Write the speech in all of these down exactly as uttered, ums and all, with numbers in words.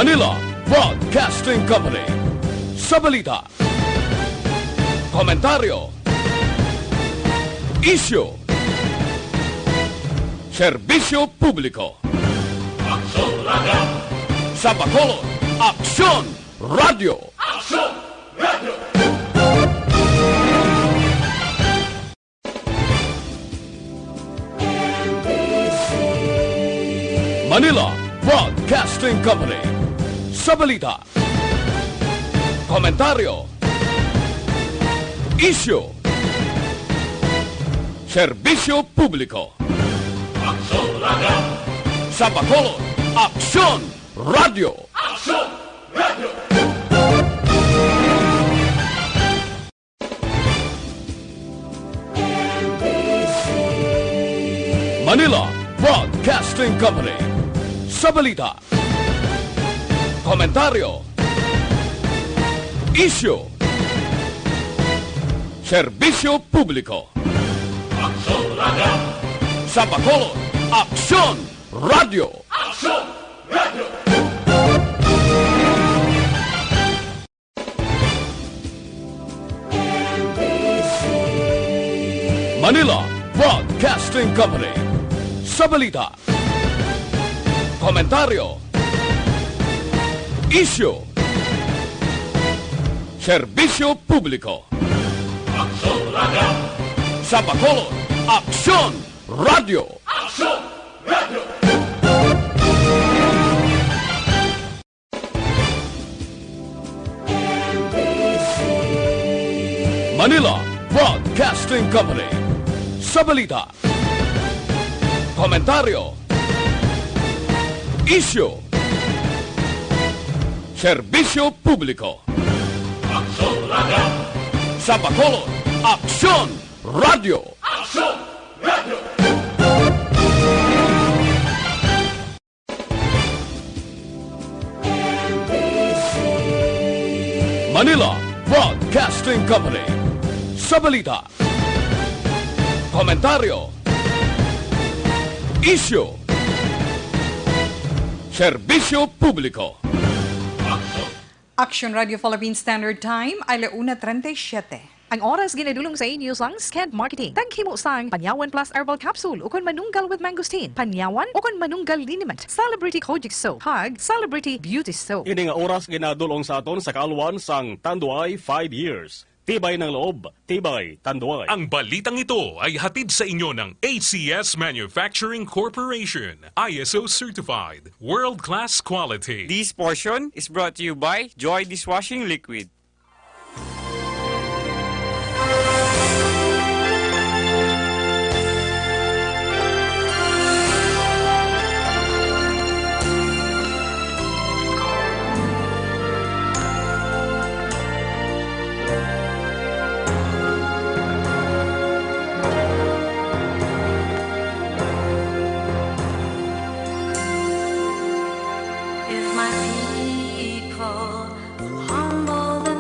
Manila Broadcasting Company. Sa balita, komentaryo, isyu, serbisyo publiko. Aksyon Radio! Sa Bacolod, Aksyon Radio! Aksyon Radio! Manila Broadcasting Company. Sa balita, komentaryo, isyu, serbisyo publiko. Aksyon Radio! Sa Bacolod, Aksyon Radio! Aksyon Radio! Manila Broadcasting Company. Sa balita, komentaryo, isyu, serbisyo publiko. Aksyon Radio! Sa Bacolod, Aksyon Radio! Aksyon Radio! Manila Broadcasting Company. Sa balita, komentaryo, isyu, serbisyo publiko. Aksyon Radio! Sa Bacolod, Aksyon Radio! Aksyon Radio! Manila Broadcasting Company. Sa balita, komentaryo, isyu, serbisyo publiko. Aksyon Radio! Sa Bacolod, Aksyon Radio! Aksyon Radio! Manila Broadcasting Company. Sa balita, komentaryo, isyu, serbisyo publiko. Action Radio Philippine Standard Time, ala una treinta y siete. Ang oras ginadulong sa inyo sang Sked Marketing. Taghimo sang Panyawan Plus Herbal Capsule ukon Manunggal with Mangosteen, Panyawan ukon Manunggal Liniment, Celebrity Kojic Soap, kag Celebrity Beauty Soap. Ini nga oras ginadulong sa aton sa kaalwan sang Tanduay five years. Tibay ng loob, tibay, Tanduay. Ang balitang ito ay hatid sa inyo ng A C S Manufacturing Corporation, I S O certified, world-class quality. This portion is brought to you by Joy Dishwashing Liquid. If my people humble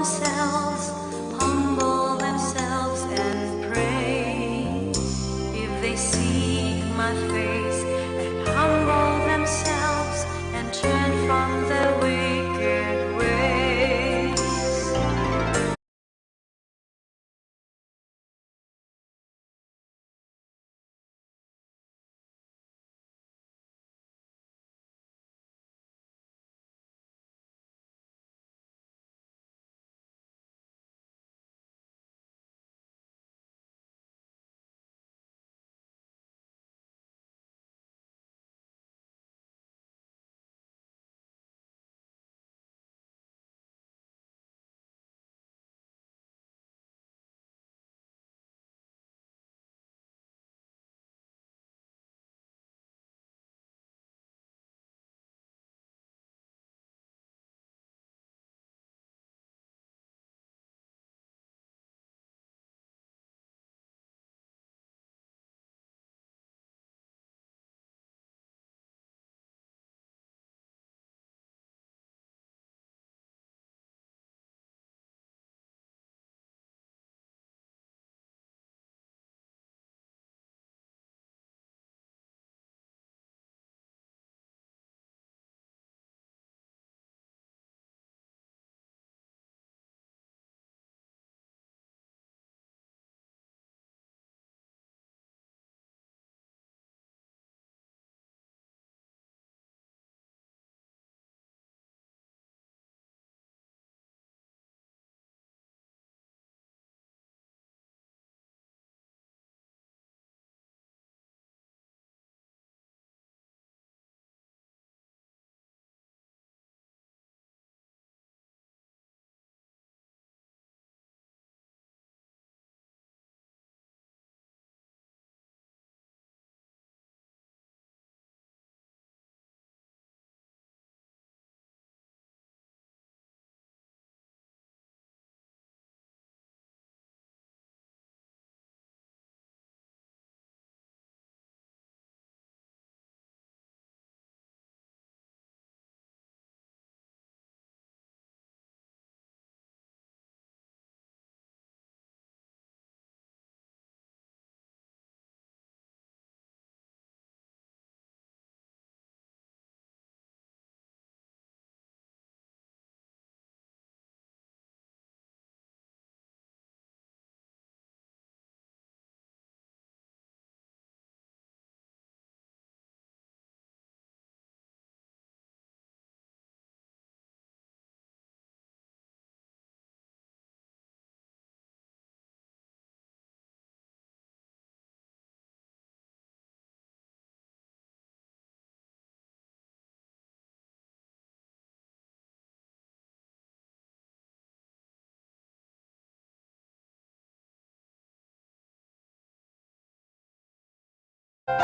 Mayong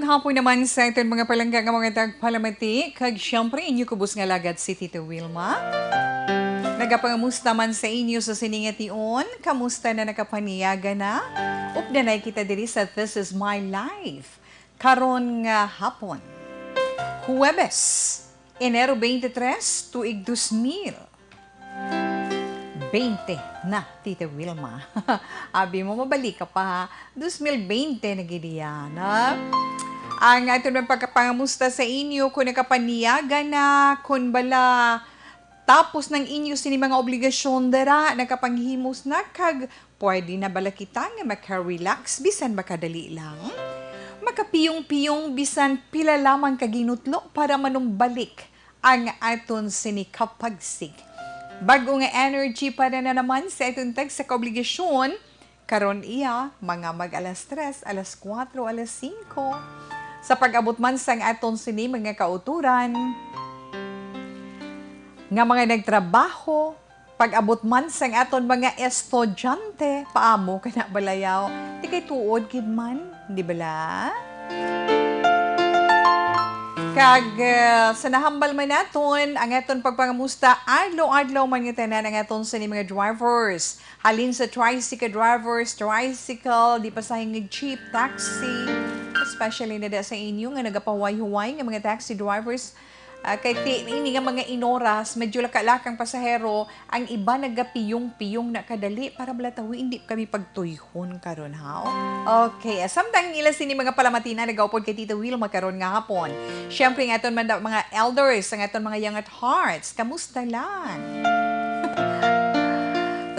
hapon naman sa aton mga palangga nga mga tagpalamati, kag siyempre inyo kubos nga lagad si Tita Wilma. Nagapangamusta man sa inyo sa sini nga tion, kamusta na, nakapaniyaga na? Updanay kita diri sa This Is My Life karon nga hapon, Huwebes, Enero twenty-three, tuig dos mil twenty na, Tita Wilma. Abi mo, mabalik ka pa, ha? Dos mil twenty na gid iya, no? Ang aton man pagkapangamusta sa inyo, kung nakapaniyaga na, kung bala tapos ng inyo sini mga obligasyon dira, nakapanghimos na, kag pwede na bala kita nga maka-relax bisan makadali lang? Makapiyong-piyong bisan pila lamang ka ginutlo para manumbalik ang aton sini kapagsig. Bag-o nga energy para na naman sa aton tagsa ka obligasyon. Karon iya, mga mag alas tres, alas kuwatro, alas singko. Sa pag-abot man sang aton sini mga kauturan, nga mga nagtrabaho, pag-abot man sang aton mga estudyante, paamo ka na balayaw, di kay tuod gid man, di bala? Kag, eh, sa nahambal man naton, ang aton pagpangamusta, adlaw-adlaw man nga tanan ang aton sini mga drivers. Halin sa tricycle drivers, tricycle, di pa sa hingig jeep, taxi, especially na da sa inyo nga nagapahuway-huway nga mga taxi drivers, ah, kay ti-, ini nga mga inoras, medyo laka-lakang pasahero, ang iba nagapiyong-piyong na kadali para bala tawi, hindi kami pagtuyhon karon, ha? Okay, samtang ila sini mga palamatina nagaupod kay Tita Wilma karon nga hapon. Siyempre, ang aton man da-, mga elders, ang aton mga young at hearts, kamusta lang?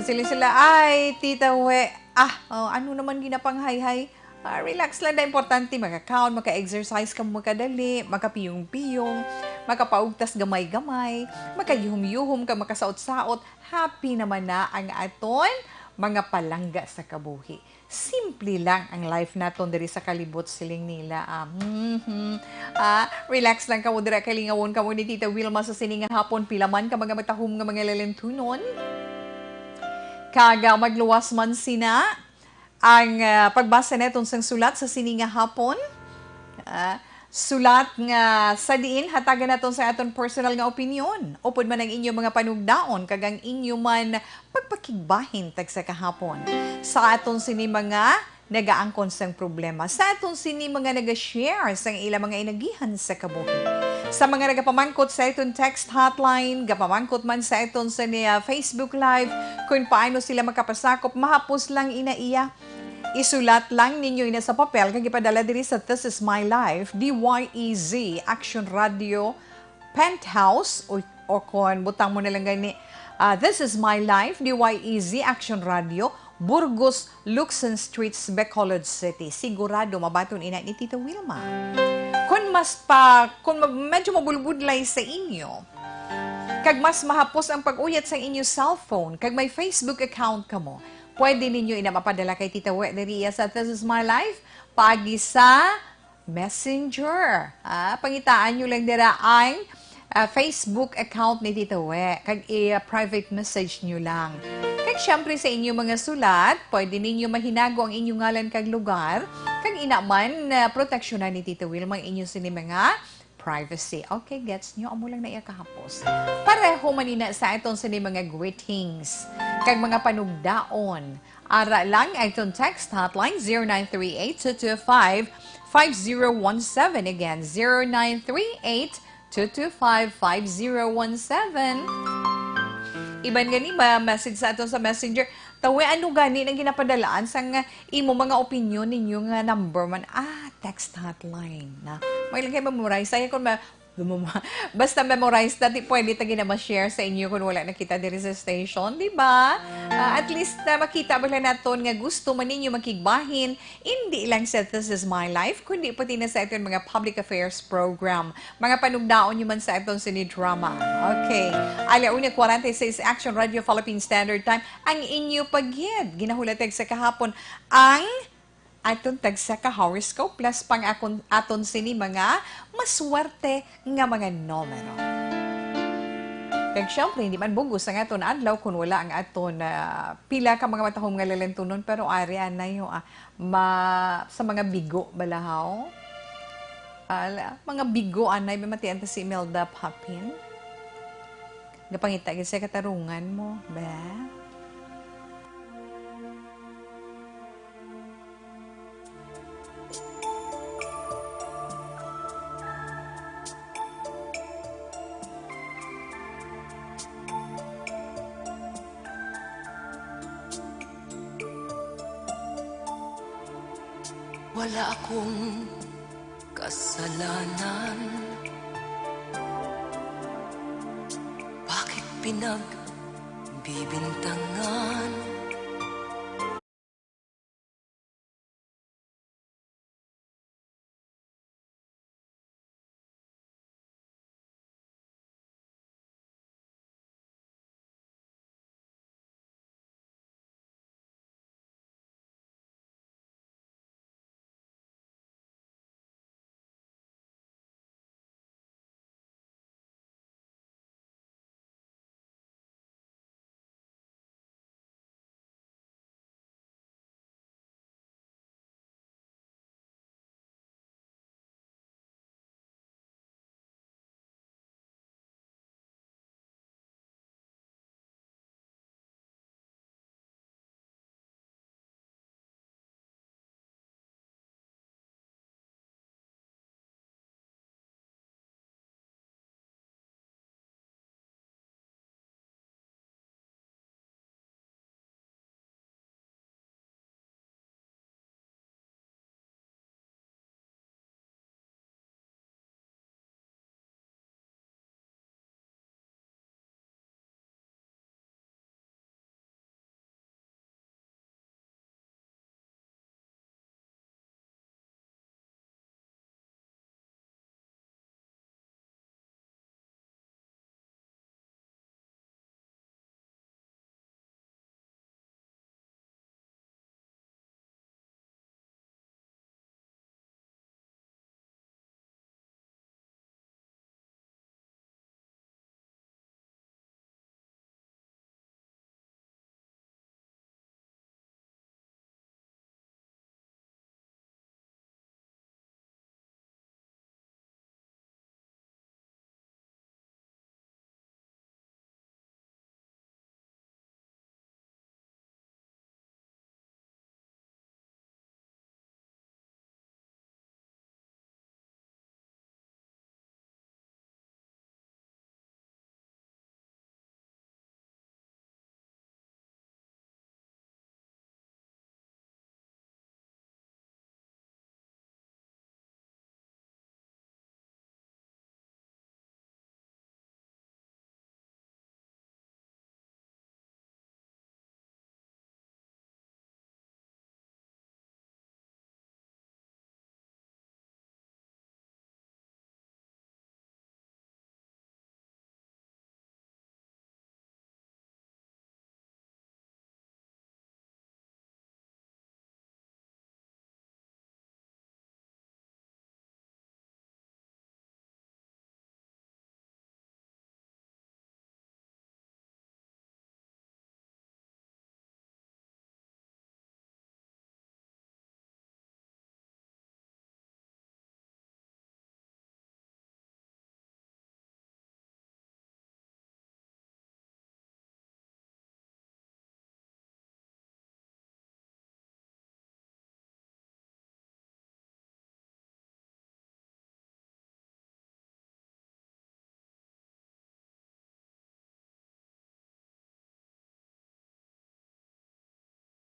Sila, sila, "Ay, Tita We, ah, oh, ano naman ginapanghayhay? Ah, relax lang da, importante makakaon, maka-exercise ka, makadali, makapiyong-piyong, makapaugtas gamay-gamay, makayuhom-yuhom ka, makasaot-saot, happy naman na ang aton mga palangga sa kabuhi. Simple lang ang life naton diri sa kalibot," siling nila. Ah, mhm. Ah, relax lang kamo dira, kalingawon kamo ni Tita Wilma sa sini nga hapon. Pila man ka mga matahom nga mga lalintunon, kag, ah, magluwas man sina ang, ah, pagbasa naton sang sulat sa sini nga hapon. Ah, sulat nga sa diin hatagan naton sa aton personal nga opinyon, upod man ang inyo mga panugdaon kag ang inyo man pagpakigbahin tagsa kahapon sa aton sini mga nagaangkon sang problema, sa aton sini mga naga-share sang ila mga inagihan sa kabuhi, sa mga nagapamangkot sa aton text hotline, gapamangkot man sa aton sini, ah, Facebook Live, kung paano sila makapasakop, mahapos lang ina iya. Isulat lang ninyo ina sa papel kag ipadala diri sa This Is My Life, D Y E Z, Action Radio, Penthouse, o, o kon butang mo na lang gani, ah, This Is My Life, D Y E Z, Action Radio, Burgos, Luxon Streets, Bacolod City. Sigurado mabaton ina ni Tita Wilma. Kon mas pa, kon ma-, medyo mabulbudlay sa inyo, kag mas mahapos ang pag-uyat sa inyo cellphone, kag may Facebook account kamo, pwede ninyo ina mapadala kay Tita We diri iya sa This Is My Life, paagi sa Messenger. Ah, pangitaan nyo lang dira ang, ah, Facebook account ni Tita We, kag i-private message nyo lang. Kag syempre sa inyo mga sulat, pwede ninyo mahinago ang inyong ngalan kag lugar, kag ina man, ah, proteksyonan ni Tita Wilma ang inyo sini mga privacy. Okay, gets nyo? Amo lang na iya kahapos. Pareho man ina sa aton sini mga greetings kag mga panugdaon. Ara lang aton text hotline, zero nine three eight two two five five zero one seven. Again, zero nine three eight two two five five zero one seven. Iban gani ba message sa aton sa Messenger? Tawi, ano gani nang ginapadalaan sang imo mga opinion ninyo nga number man? Ah, text hotline na. May lagay memorize. Saya kung ma-, basta memorize na, di pwede ta gina ma-share sa inyo kung wala na kita diri sa station, di ba? Ah, at least na makita bala naton nga gusto man ninyo makigbahin, hindi lang sa This Is My Life, kundi pati na sa aton mga public affairs program. Mga panugdaon nyo man sa aton sini drama. Okay. Ala una kwarenta y seis, Action Radio Philippine Standard Time. Ang inyo paghid, ginahulatag sa kahapon, ang aton tagsa ka horoscope plus pang akon, aton sini mga maswerte nga mga numero. Kag syempre, hindi man bug-os ang aton adlaw kung wala ang aton, ah, pila ka mga matahom nga lalentunon, pero ari anay ho, ah, ma-, sa mga bigo bala haw. Ala, mga bigo anay, may matian ta si Imelda Papin. Gapangita gid sa katarungan mo, ba? Wala akong kasalanan. Bakit pinagbibintangan?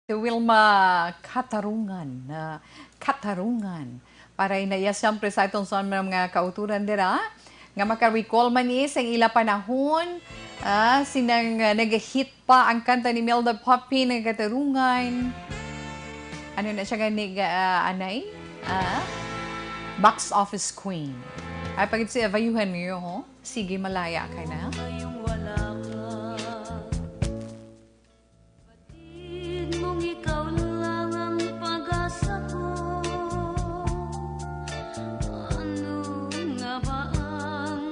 Si Wilma Katarungan, ah, Katarungan. Para ina iya siyempre sa atong son mga kauturan dira, nga maka-recall man ni sa ila panahon, ah, sinang, ah, nag-hit pa ang kanta ni Imelda Papin nga Katarungan. Ano na siya gani, ga-, ah, anay? Ah? Box office queen. Ay, pagit si Eva Eugenio, ho? Sige, malaya ka na. Ngayong wala ka. Batid mong ikaw lang ang pag-asa ko. Ano nga ba ang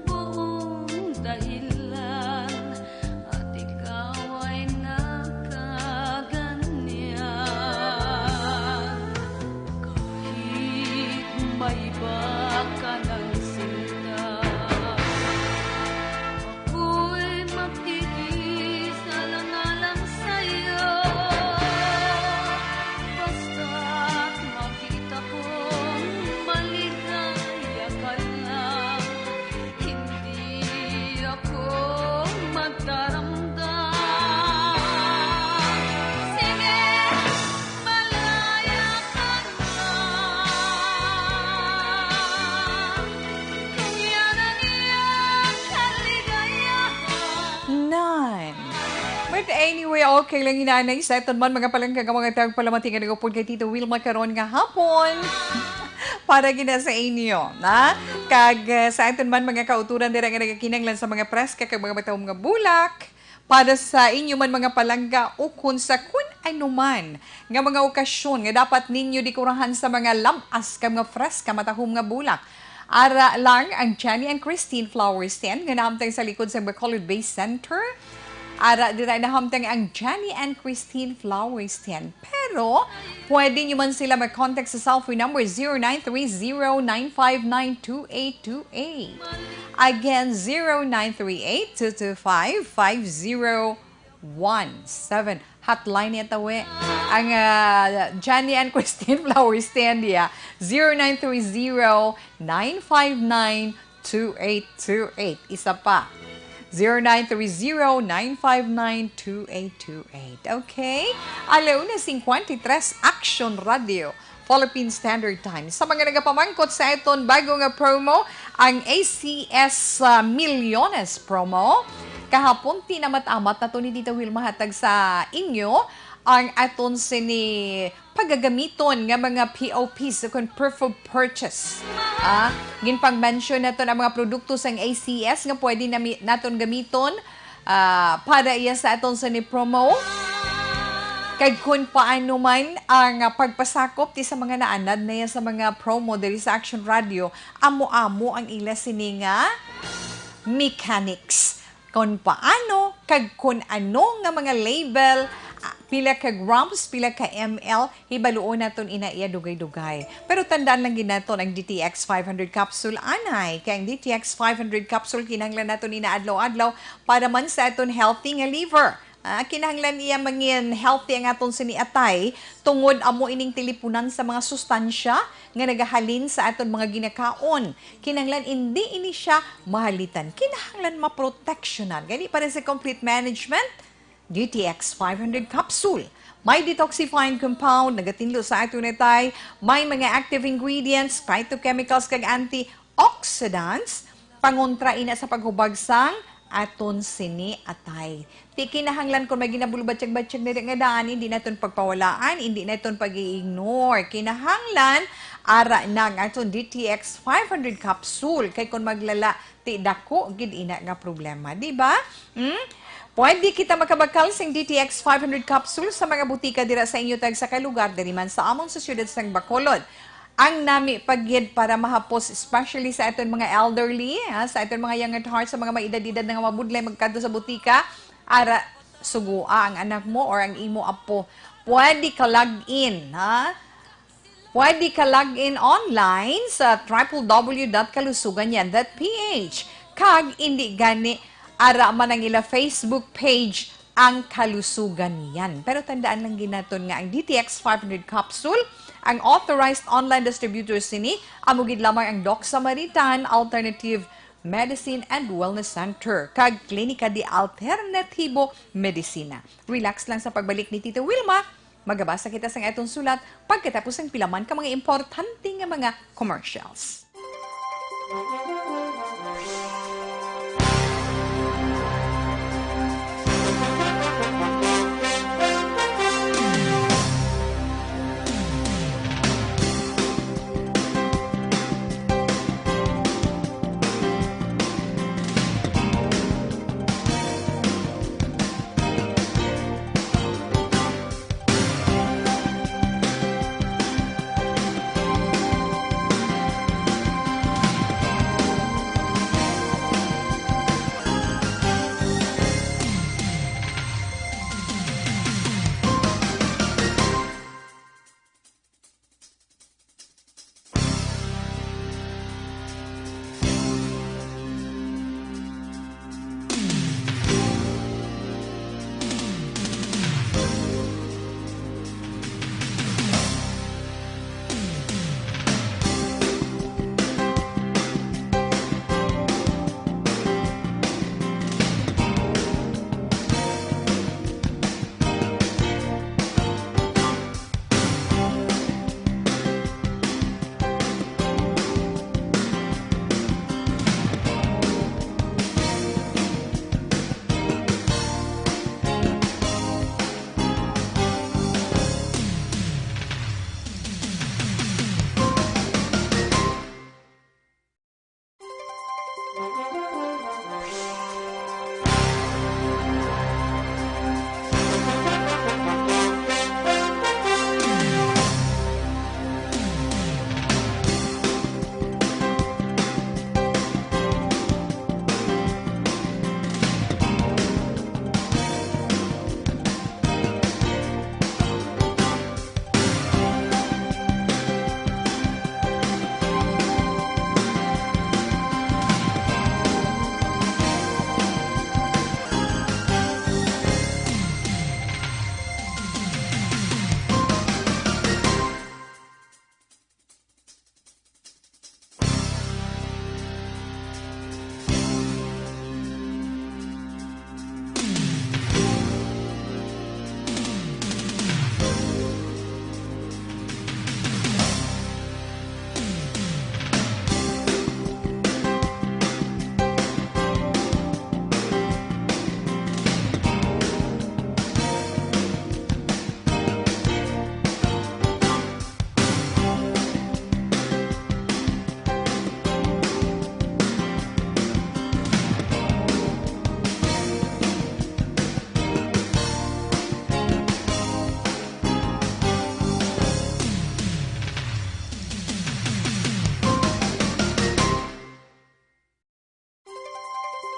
buong dahilan? Anyway, okay lang inanay sa aton man mga palangga nga mga tagpalamati nga nagupod kay Tito Wilma karon nga hapon. Para gina sa inyo, na? Kag, uh, sa aton man mga kauturan dira nga nagakinahanglan sa mga preska kag mga matahom nga bulak, para sa inyo man mga palangga ukon sa kun ano man nga mga okasyon nga dapat ninyo dekorahan sa mga lab-as kag mga freska matahom nga bulak. Ara lang ang Jenny and Christine Flower Stand nga nahamtang sa likod sa Bacolod Bay Center. Ara dira nahamtang ang Jenny and Christine Flower Stand. Pero pwede nyo man sila mag-contact sa cellphone number zero nine three zero nine five nine two eight two eight. Again, zero nine three eight two two five five zero one seven. Hotline niya tawi. Ang, ah, Johnny and Christine Flower Stand, yeah. Zero nine three zero nine five nine two eight two eight. Isa pa. Zero nine three zero nine five nine two eight two eight. Okay? Alauna cincuenta y tres, Action Radio. Philippine Standard Time. Sa mga nagapamangkot sa aton bago nga promo, ang A C S, ah, Milyones Promo. Kahapon, tinamat-amat na to ni Tita Wilma hatag sa inyo ang aton sini pagagamiton nga mga P O Ps, o kon proof of purchase. Ah, ginpag-mention naton ang mga produkto sang A C S nga pwede nami-, naton gamiton ah, para iya sa aton sini promo. Kag kun paano man ang, ah, pagpasakop ti sa mga naanad na iya sa mga promo diri sa Action Radio, amo-amo ang ila sini nga mechanics. Kun paano, kag kun ano nga mga label, ah, pila ka grams, pila ka M L, hibaluon naton ina iya dugay-dugay. Pero tandaan lang gid naton ang D T X five hundred capsule anay, kay ang D T X five hundred capsule kinahanglan naton ina adlaw-adlaw para man sa aton healthy nga liver. Ah, kinahanglan iya mangin healthy ang aton sini atay tungod amo ining tilipunan sa mga sustansya nga nagahalin sa aton mga ginakaon. Kinahanglan indi ini siya mahalitan. Kinahanglan maproteksyonan. Gani para sa complete management, D T X five hundred capsule. May detoxifying compound, nagatinlo sa aton atay, may mga active ingredients, phytochemicals, kag antioxidants, pangontra ina sa paghubag sang aton sini atay. Ti kinahanglan kung may ginabulbatyag-batyag na nga daan, hindi naton pagpawalaan, hindi naton pag-i-ignore. Kinahanglan, ara na ang aton D T X five hundred capsule. Kay kung maglala, ti dako gid ina nga problema, di ba? Hmm? Pwede kita makabakal sing D T X five hundred capsule sa mga butika dira sa inyo tagsa ka lugar, diri man sa amon sa siyudad sang Bacolod. Ang nami pa gid para mahapos, especially sa aton mga elderly, ha, sa aton mga young at heart, sa mga may edad-edad na nga mabudlay magkadto sa butika, ara, sugoa ang anak mo or ang imo apo. Pwede ka log in, ha? Pwede ka log in online sa triple W dot kalusugan yan dot P H. Kag indi gani, ara man ang ila Facebook page, Ang Kalusugan Yan. Pero tandaan lang gid naton nga ang D T X five hundred capsule, ang authorized online distributor sini, amo gid lamang ang Doc Samaritan Alternative Medicine and Wellness Center kag Klinika de Alternativo Medicina. Relax lang sa pagbalik ni Tita Wilma. Magabasa kita sang aton sulat pagkatapos sang pila man ka mga importante nga mga commercials.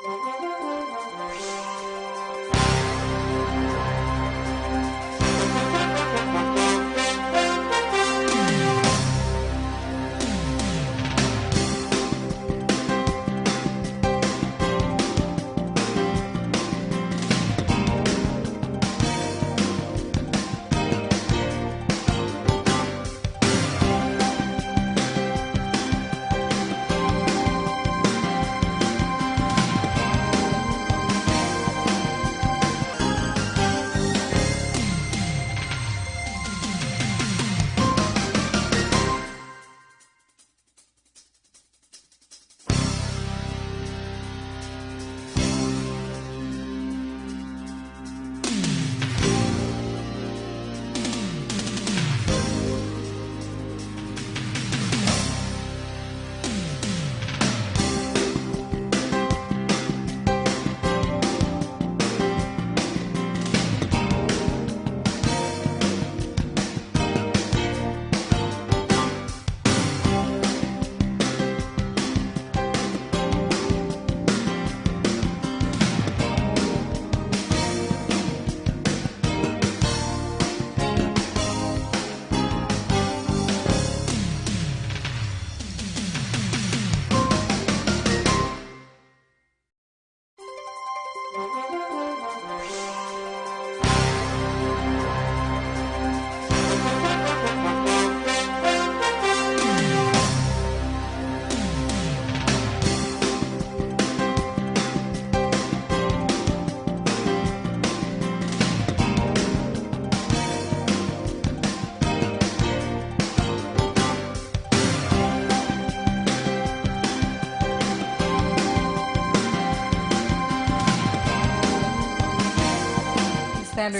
Standard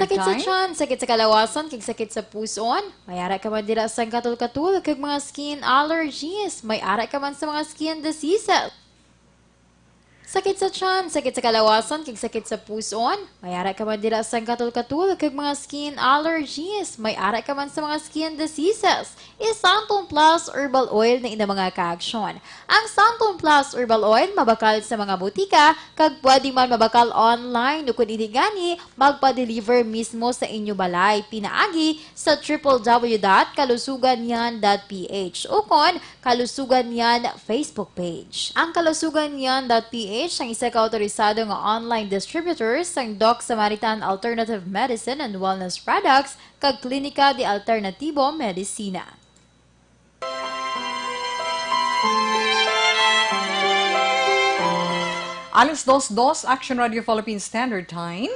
Sakit sa time. Tiyan, sakit sa kalawasan, kag sakit sa puson. May ara ka man dira sang katul-katul kag mga skin allergies. May ara ka man sa mga skin diseases. Sakit sa tiyan, sakit sa kalawasan, kag sakit sa puson. May ara ka man dira sang katul-katul kag mga skin allergies. May ara ka man sa mga skin diseases. I-Santon Plus Herbal Oil na ina mga kaaksyon. Ang Santon Plus Herbal Oil mabakal sa mga butika kag pwede man mabakal online, ukon hindi gani, magpa-deliver mismo sa inyo balay pinaagi sa triple W dot kalusugan yan dot P H ukon Kalusugan Yan Facebook page. Ang Kalusugan Yan dot P H ang isa ka autorisado nga online distributor sang Doc Samaritan Alternative Medicine and Wellness Products kag Klinika de Alternatibo Medicina. Alas dos dos, Action Radio Philippine Standard Time.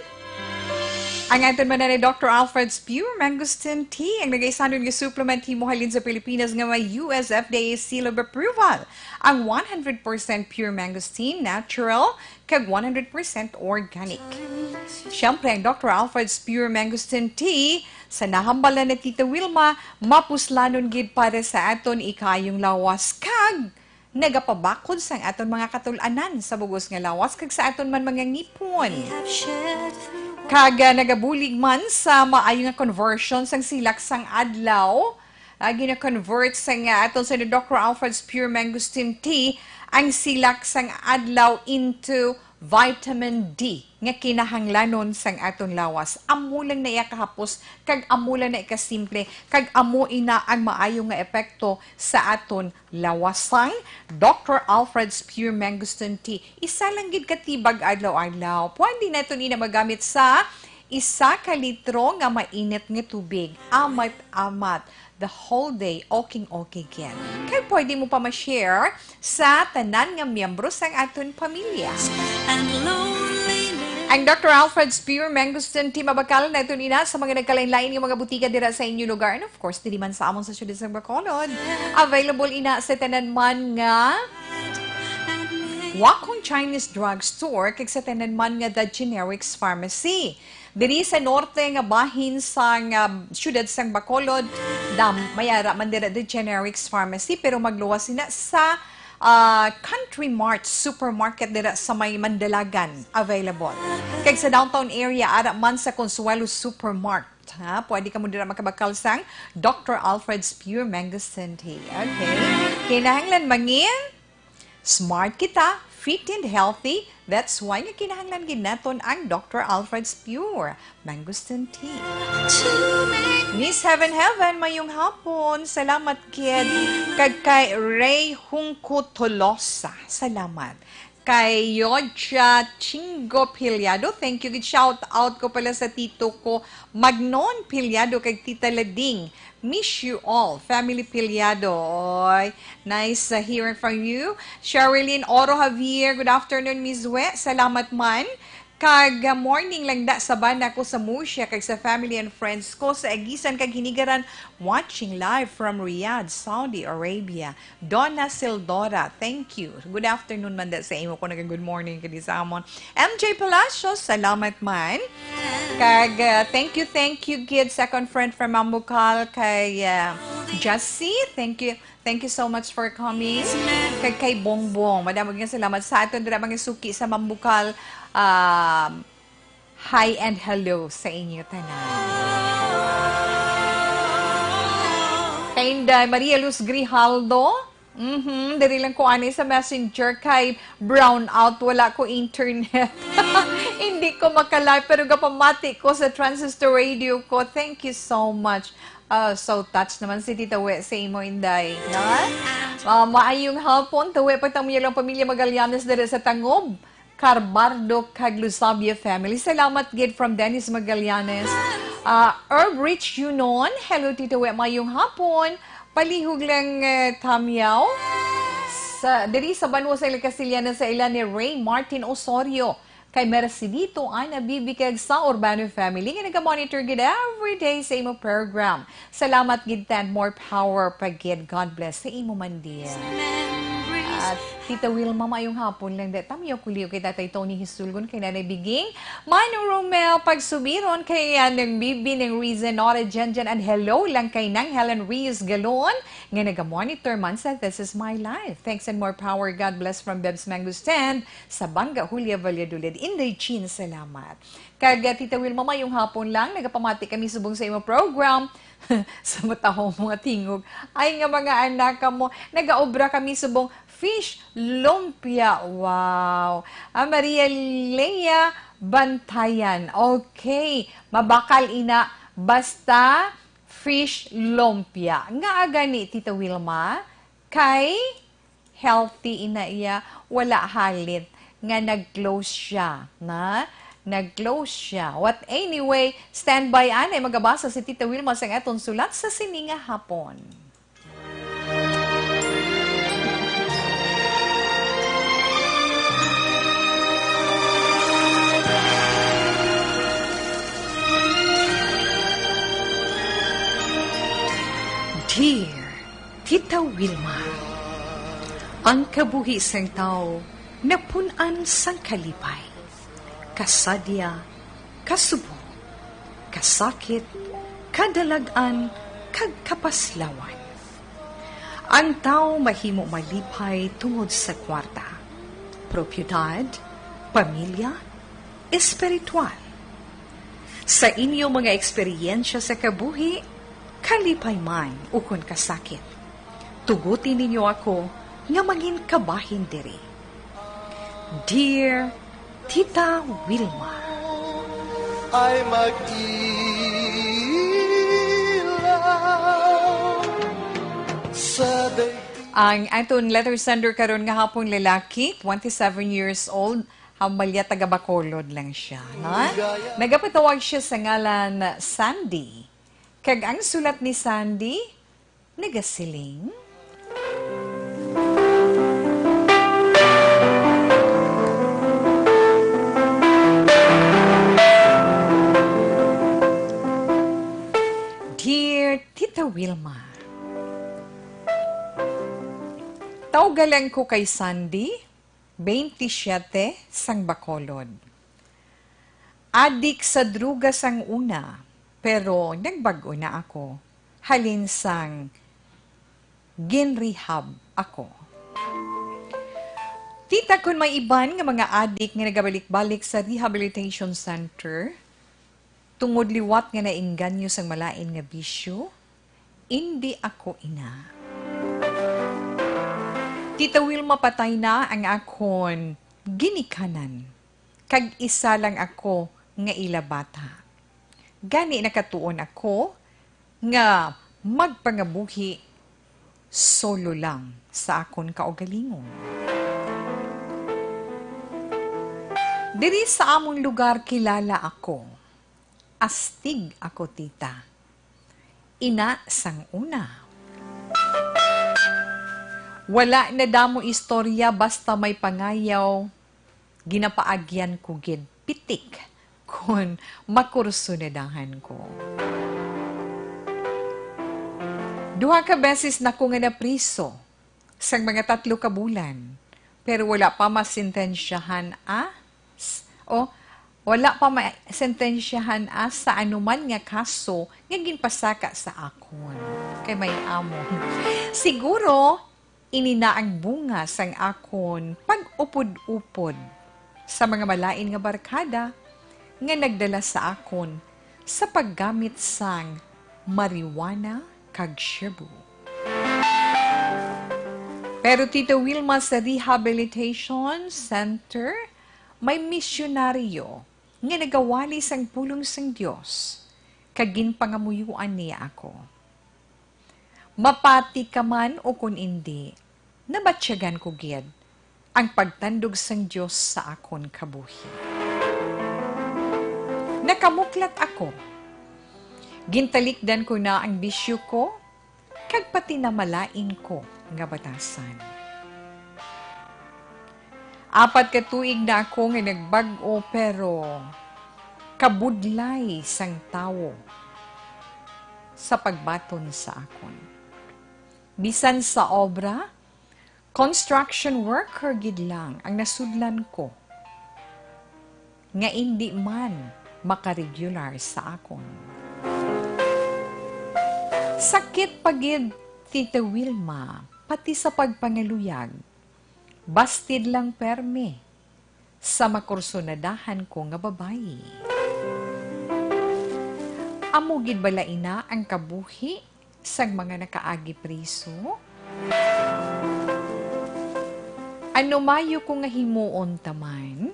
Ang aton man ni Doctor Alfred's Pure Mangosteen Tea, ang nagaisanon nga supplement himo halin sa Pilipinas nga may U S F D A seal of approval. Ang one hundred percent pure mangosteen, natural, kag one hundred percent organic. Siyempre, ang Doctor Alfred's Pure Mangosteen Tea, sa nahambal na ni Tita Wilma, mapuslanon gid para sa aton ikayong lawas kag nagapabakod sang aton mga katul-anan sa bugos nga lawas kag sa aton man mga ngipon. Kag, ah, nagabulig man sa maayo nga conversion sang silak sang adlaw, ah, gina-convert sang, ah, aton sa Doctor Alfred's Pure Mangosteen Tea ang silak sang adlaw into vitamin D nga kinahanglanon sang aton lawas. Amo lang na iya kahapos, kag amo lang na ikasimple, kag amo ina ang maayo nga epekto sa aton lawas. Sang Doctor Alfred's Pure Mangosteen Tea, isa lang gid ka tibag adlaw-adlaw. Pwede naton ina magamit sa isa ka litro nga mainit nga tubig. Amat-amat. The whole day, okay, okay gid. Kag pwede mo pa ma-share sa tanan nga miyembro sang aton pamilya. Ang Doctor Alfred's Pure Mangosteen Tea mabakal naton ina sa mga nagkalain-lain nga mga butika dira sa inyo lugar. And of course, diri man sa amon sa siyudad sa Bacolod. Available ina sa tanan man nga Wakong Chinese Drug Store kag sa tanan man nga The Generics Pharmacy. Diri sa norte nga bahin sang, ah, siyudad sang Bacolod, dam-, may ara man dira The Generics Pharmacy, pero magluwas sina sa, ah, Country Mart Supermarket dira sa may Mandalagan available. Kag sa downtown area, ara man sa Consuelo Supermart. Ha? Pwede kamo dira makabakal sang Doctor Alfred's Pure Mangosteen Tea. Okay. Kinahanglan mangin smart kita, fit and healthy, That's why nga kinahanglan gid naton ang Doctor Alfred's Pure Mangosteen Tea. Miss Heaven Heaven, mayong hapon. Salamat gid. Kag kay Ray Hungko Tolosa, salamat. Kay Yodja Chingo Piliado, thank you gid. Shout out ko pala sa tito ko, Magnon Piliado, kag Tita Lading. Miss you all, family Piliado. Oy, nice, uh, hearing from you. Sherilyn Oro Javier, good afternoon, Miss We. Salamat man. Kag, uh, morning lang da sa bana ko sa Murcia, kag sa family and friends ko sa Agisan kag Hinigaran, watching live from Riyadh, Saudi Arabia. Donna Sildora, thank you. Good afternoon man da sa imo ko, nag-good morning kini sa amon. M J Palacios, salamat man. Kag, uh, thank you, thank you, gid, second friend from Mambucal, kay, uh, Jassy. Thank you, thank you so much for coming. Kag kay Bongbong, madamo nga salamat sa aton dira mga suki sa Mambucal. Um, hi and hello sa inyo tanan. Kay Inday Maria Luz Grijaldo, mhm, diri lang ko ani sa Messenger kay brown out, wala ko internet. Hindi ko makalive, pero gapamati ko sa transistor radio ko. Thank you so much. Ah, so touched naman si Tita We sa imo, Inday, no? Ah, maayong hapon, Tita We, pagtamuya lang pamilya Magallanes diri sa Tangob, Carbardo kag Luzabia family. Salamat gid from Dennis Magallanes. Ah, Herb Rich Yunon, hello, Tita We, mayong hapon. Palihog lang, eh, Tamyaw. Sa, diri sa banwa sa Ilocasilanan, sa ila ni Ray Martin Osorio, kay Mercedito, Ana Bibi, kag sa Urbano family nga naga-monitor gid every day sa imo program. Salamat gid, and more power pa gid. God bless sa imo man, dear. At Tita Wilma, mayong hapon lang, da. Tamyaw ko liyo kay Tatay Tony Hisulgon, kay Nanay Biging, Manong Romel Pagsubiron, kay, ah, Nang Bibi, Nang Riza, Nora Jenjen, and hello lang kay Nang Helen Reyes Galon, nga naga-monitor man sa This Is My Life. Thanks and more power. God bless from Bebs Mango Stand, Sabanga, Julia, Valladolid. Inday Jean, salamat. Kag, ah, Tita Wilma, mayong hapon lang. Nagapamati kami subong sa imo program. Sa matahong mga tingog. Ay nga mga anak kamo, nagaobra kami subong fish lumpia. Wow. Ah, Maria Lea Bantayan. Okay. Mabakal ina basta fish lumpia. Ngaa gani, Tita Wilma? Kay healthy ina iya, wala halit nga nag-close siya, na? Nag-close siya. What, anyway, stand by, anay magabasa si Tita Wilma sang aton sulat sa sini nga hapon. Dear Tita Wilma, ang kabuhi sang tawo napun-an sang kalipay, kasadya, kasubo, kasakit, kadalag-an, kag kapaslawan. Ang tawo mahimo malipay tungod sa kwarta, propiedad, pamilya, espiritual. Sa inyo mga eksperyensya sa kabuhi, kalipay man ukon kasakit, tuguti ninyo ako nga mangin kabahin diri. Dear Tita Wilma. Ay mag-ilaw sa daigdig. Ang aton letter sender karon nga hapon, lalaki, twenty-seven years old, hambalya taga Bacolod lang siya, no? Nagapatawag siya sa ngalan Sandy. Kag ang sulat ni Sandy, nagasiling, Dear Tita Wilma, tawga lang ko kay Sandy, twenty-seven, sang Bacolod. Adik sa druga sang una, pero nagbag-o na ako. Halin sang gin-rehab ako. Tita, kun may iban nga mga adik nga nagabalik-balik sa rehabilitation center, tungod liwat nga naengganyo sang malain nga bisyo, indi ako ina. Tita Wilma, patay na ang akon ginikanan, kag isa lang ako nga ila bata. Gani nakatuon ako nga magpangabuhi solo lang sa akon kaugalingon. Diri sa amon lugar kilala ako. Astig ako, tita. Ina sang una. Wala na damo istorya, basta may pangayaw, ginapaagyan ko gid pitik kon makursunadahan ko. Duha ka beses na ko nga napriso sang mga tatlo ka bulan, pero wala pa masentensyahan as, o wala pa masentensyahan as sa anuman nga kaso nga ginpasaka sa akon. Kay may amo. Siguro, ini na ang bunga sang akon pag-upod-upod sa mga malain nga barkada nga nagdala sa akon sa paggamit sang marijuana kag shabu. Pero, Tita Wilma, sa rehabilitation center, may misyonaryo nga nagawali sang pulong sang Dios, kag ginpangamuyuan niya ako. Mapati ka man ukon indi, nabatyagan ko gid ang pagtandog sang Dios sa akon kabuhi. Nakamuklat ako. Gintalikdan ko na ang bisyo ko, kag pati na malain ko nga batasan. Apat ka tuig na ako nga nagbag-o, pero kabudlay sang tawo sa pagbaton sa akon. Bisan sa obra, construction worker gid lang ang nasudlan ko nga indi man makaregular sa akon. Sakit pa gid, Tita Wilma, pati sa pagpangaluyag. Bastid lang permi sa makursunadahan ko nga babayi. Amo gid bala ina ang kabuhi sang mga nakaagi priso? Ano mayo ko nga himuon ta man?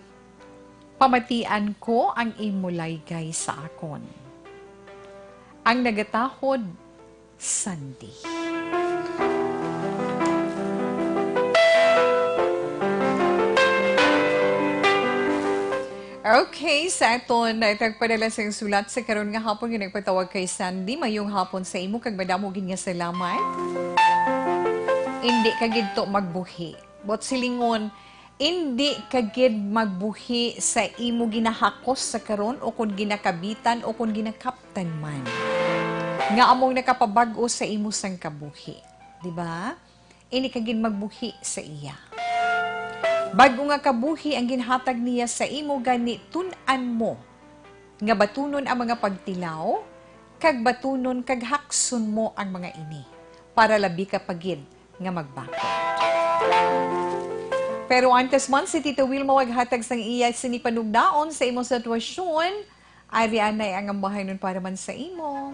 Pamatian ko ang imo laygay sa akon. Ang nagatahod, Sandy. Okay, sa aton, ah, tagpadala sang sulat sa karon nga hapon nga nagpatawag kay Sandy. Mayong hapon sa imo kag madamo gid nga salamat. Indi ka gid to magbuhi. But silingon, indi ka gid magbuhi sa imo ginahakos sa karon, o kon ginakabitan, o kon ginakaptan man, nga among nakapabag-o sa imo sang kabuhi. Di ba? Indi ka gid magbuhi sa iya. Bag-o nga kabuhi ang ginhatag niya sa imo, gani tun-an mo nga batunon ang mga pagtilaw, kag batunon kag hakson mo ang mga ini, para labi ka pa gid nga magbakod. Pero antes man, si Tita Wilma maghatag sang iya sini panugdaon sa imong sitwasyon, ari anay ang ambahanon para man sa imo.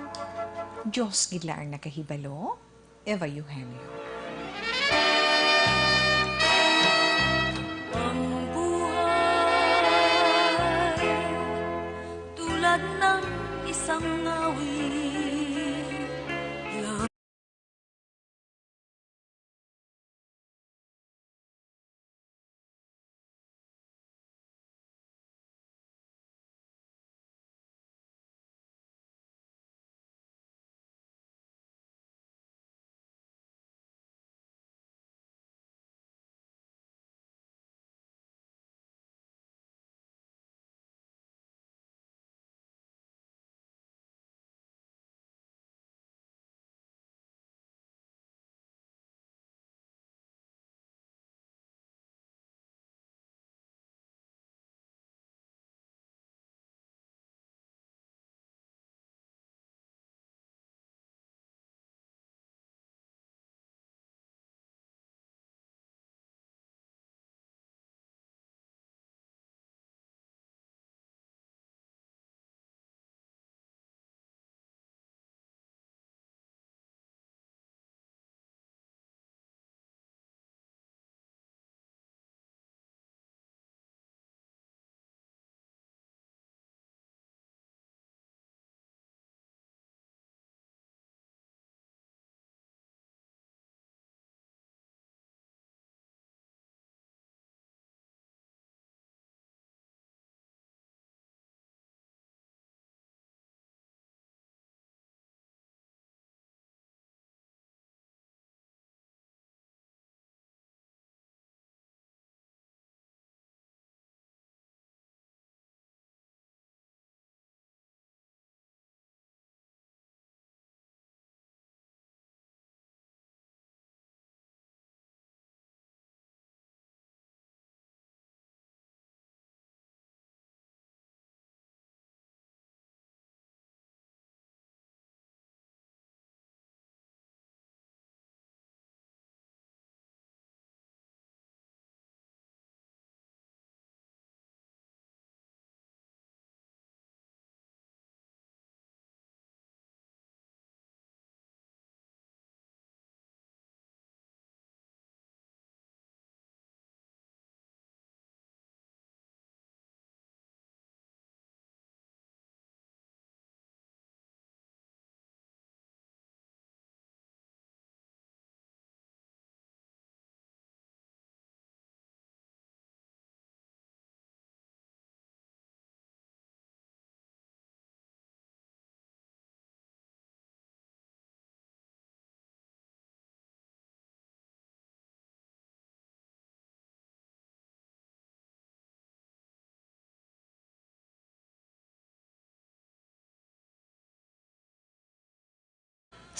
Dios gid lang ang nakahibalo. Eva Eugenio. Ang buhay tulad ng isang awit.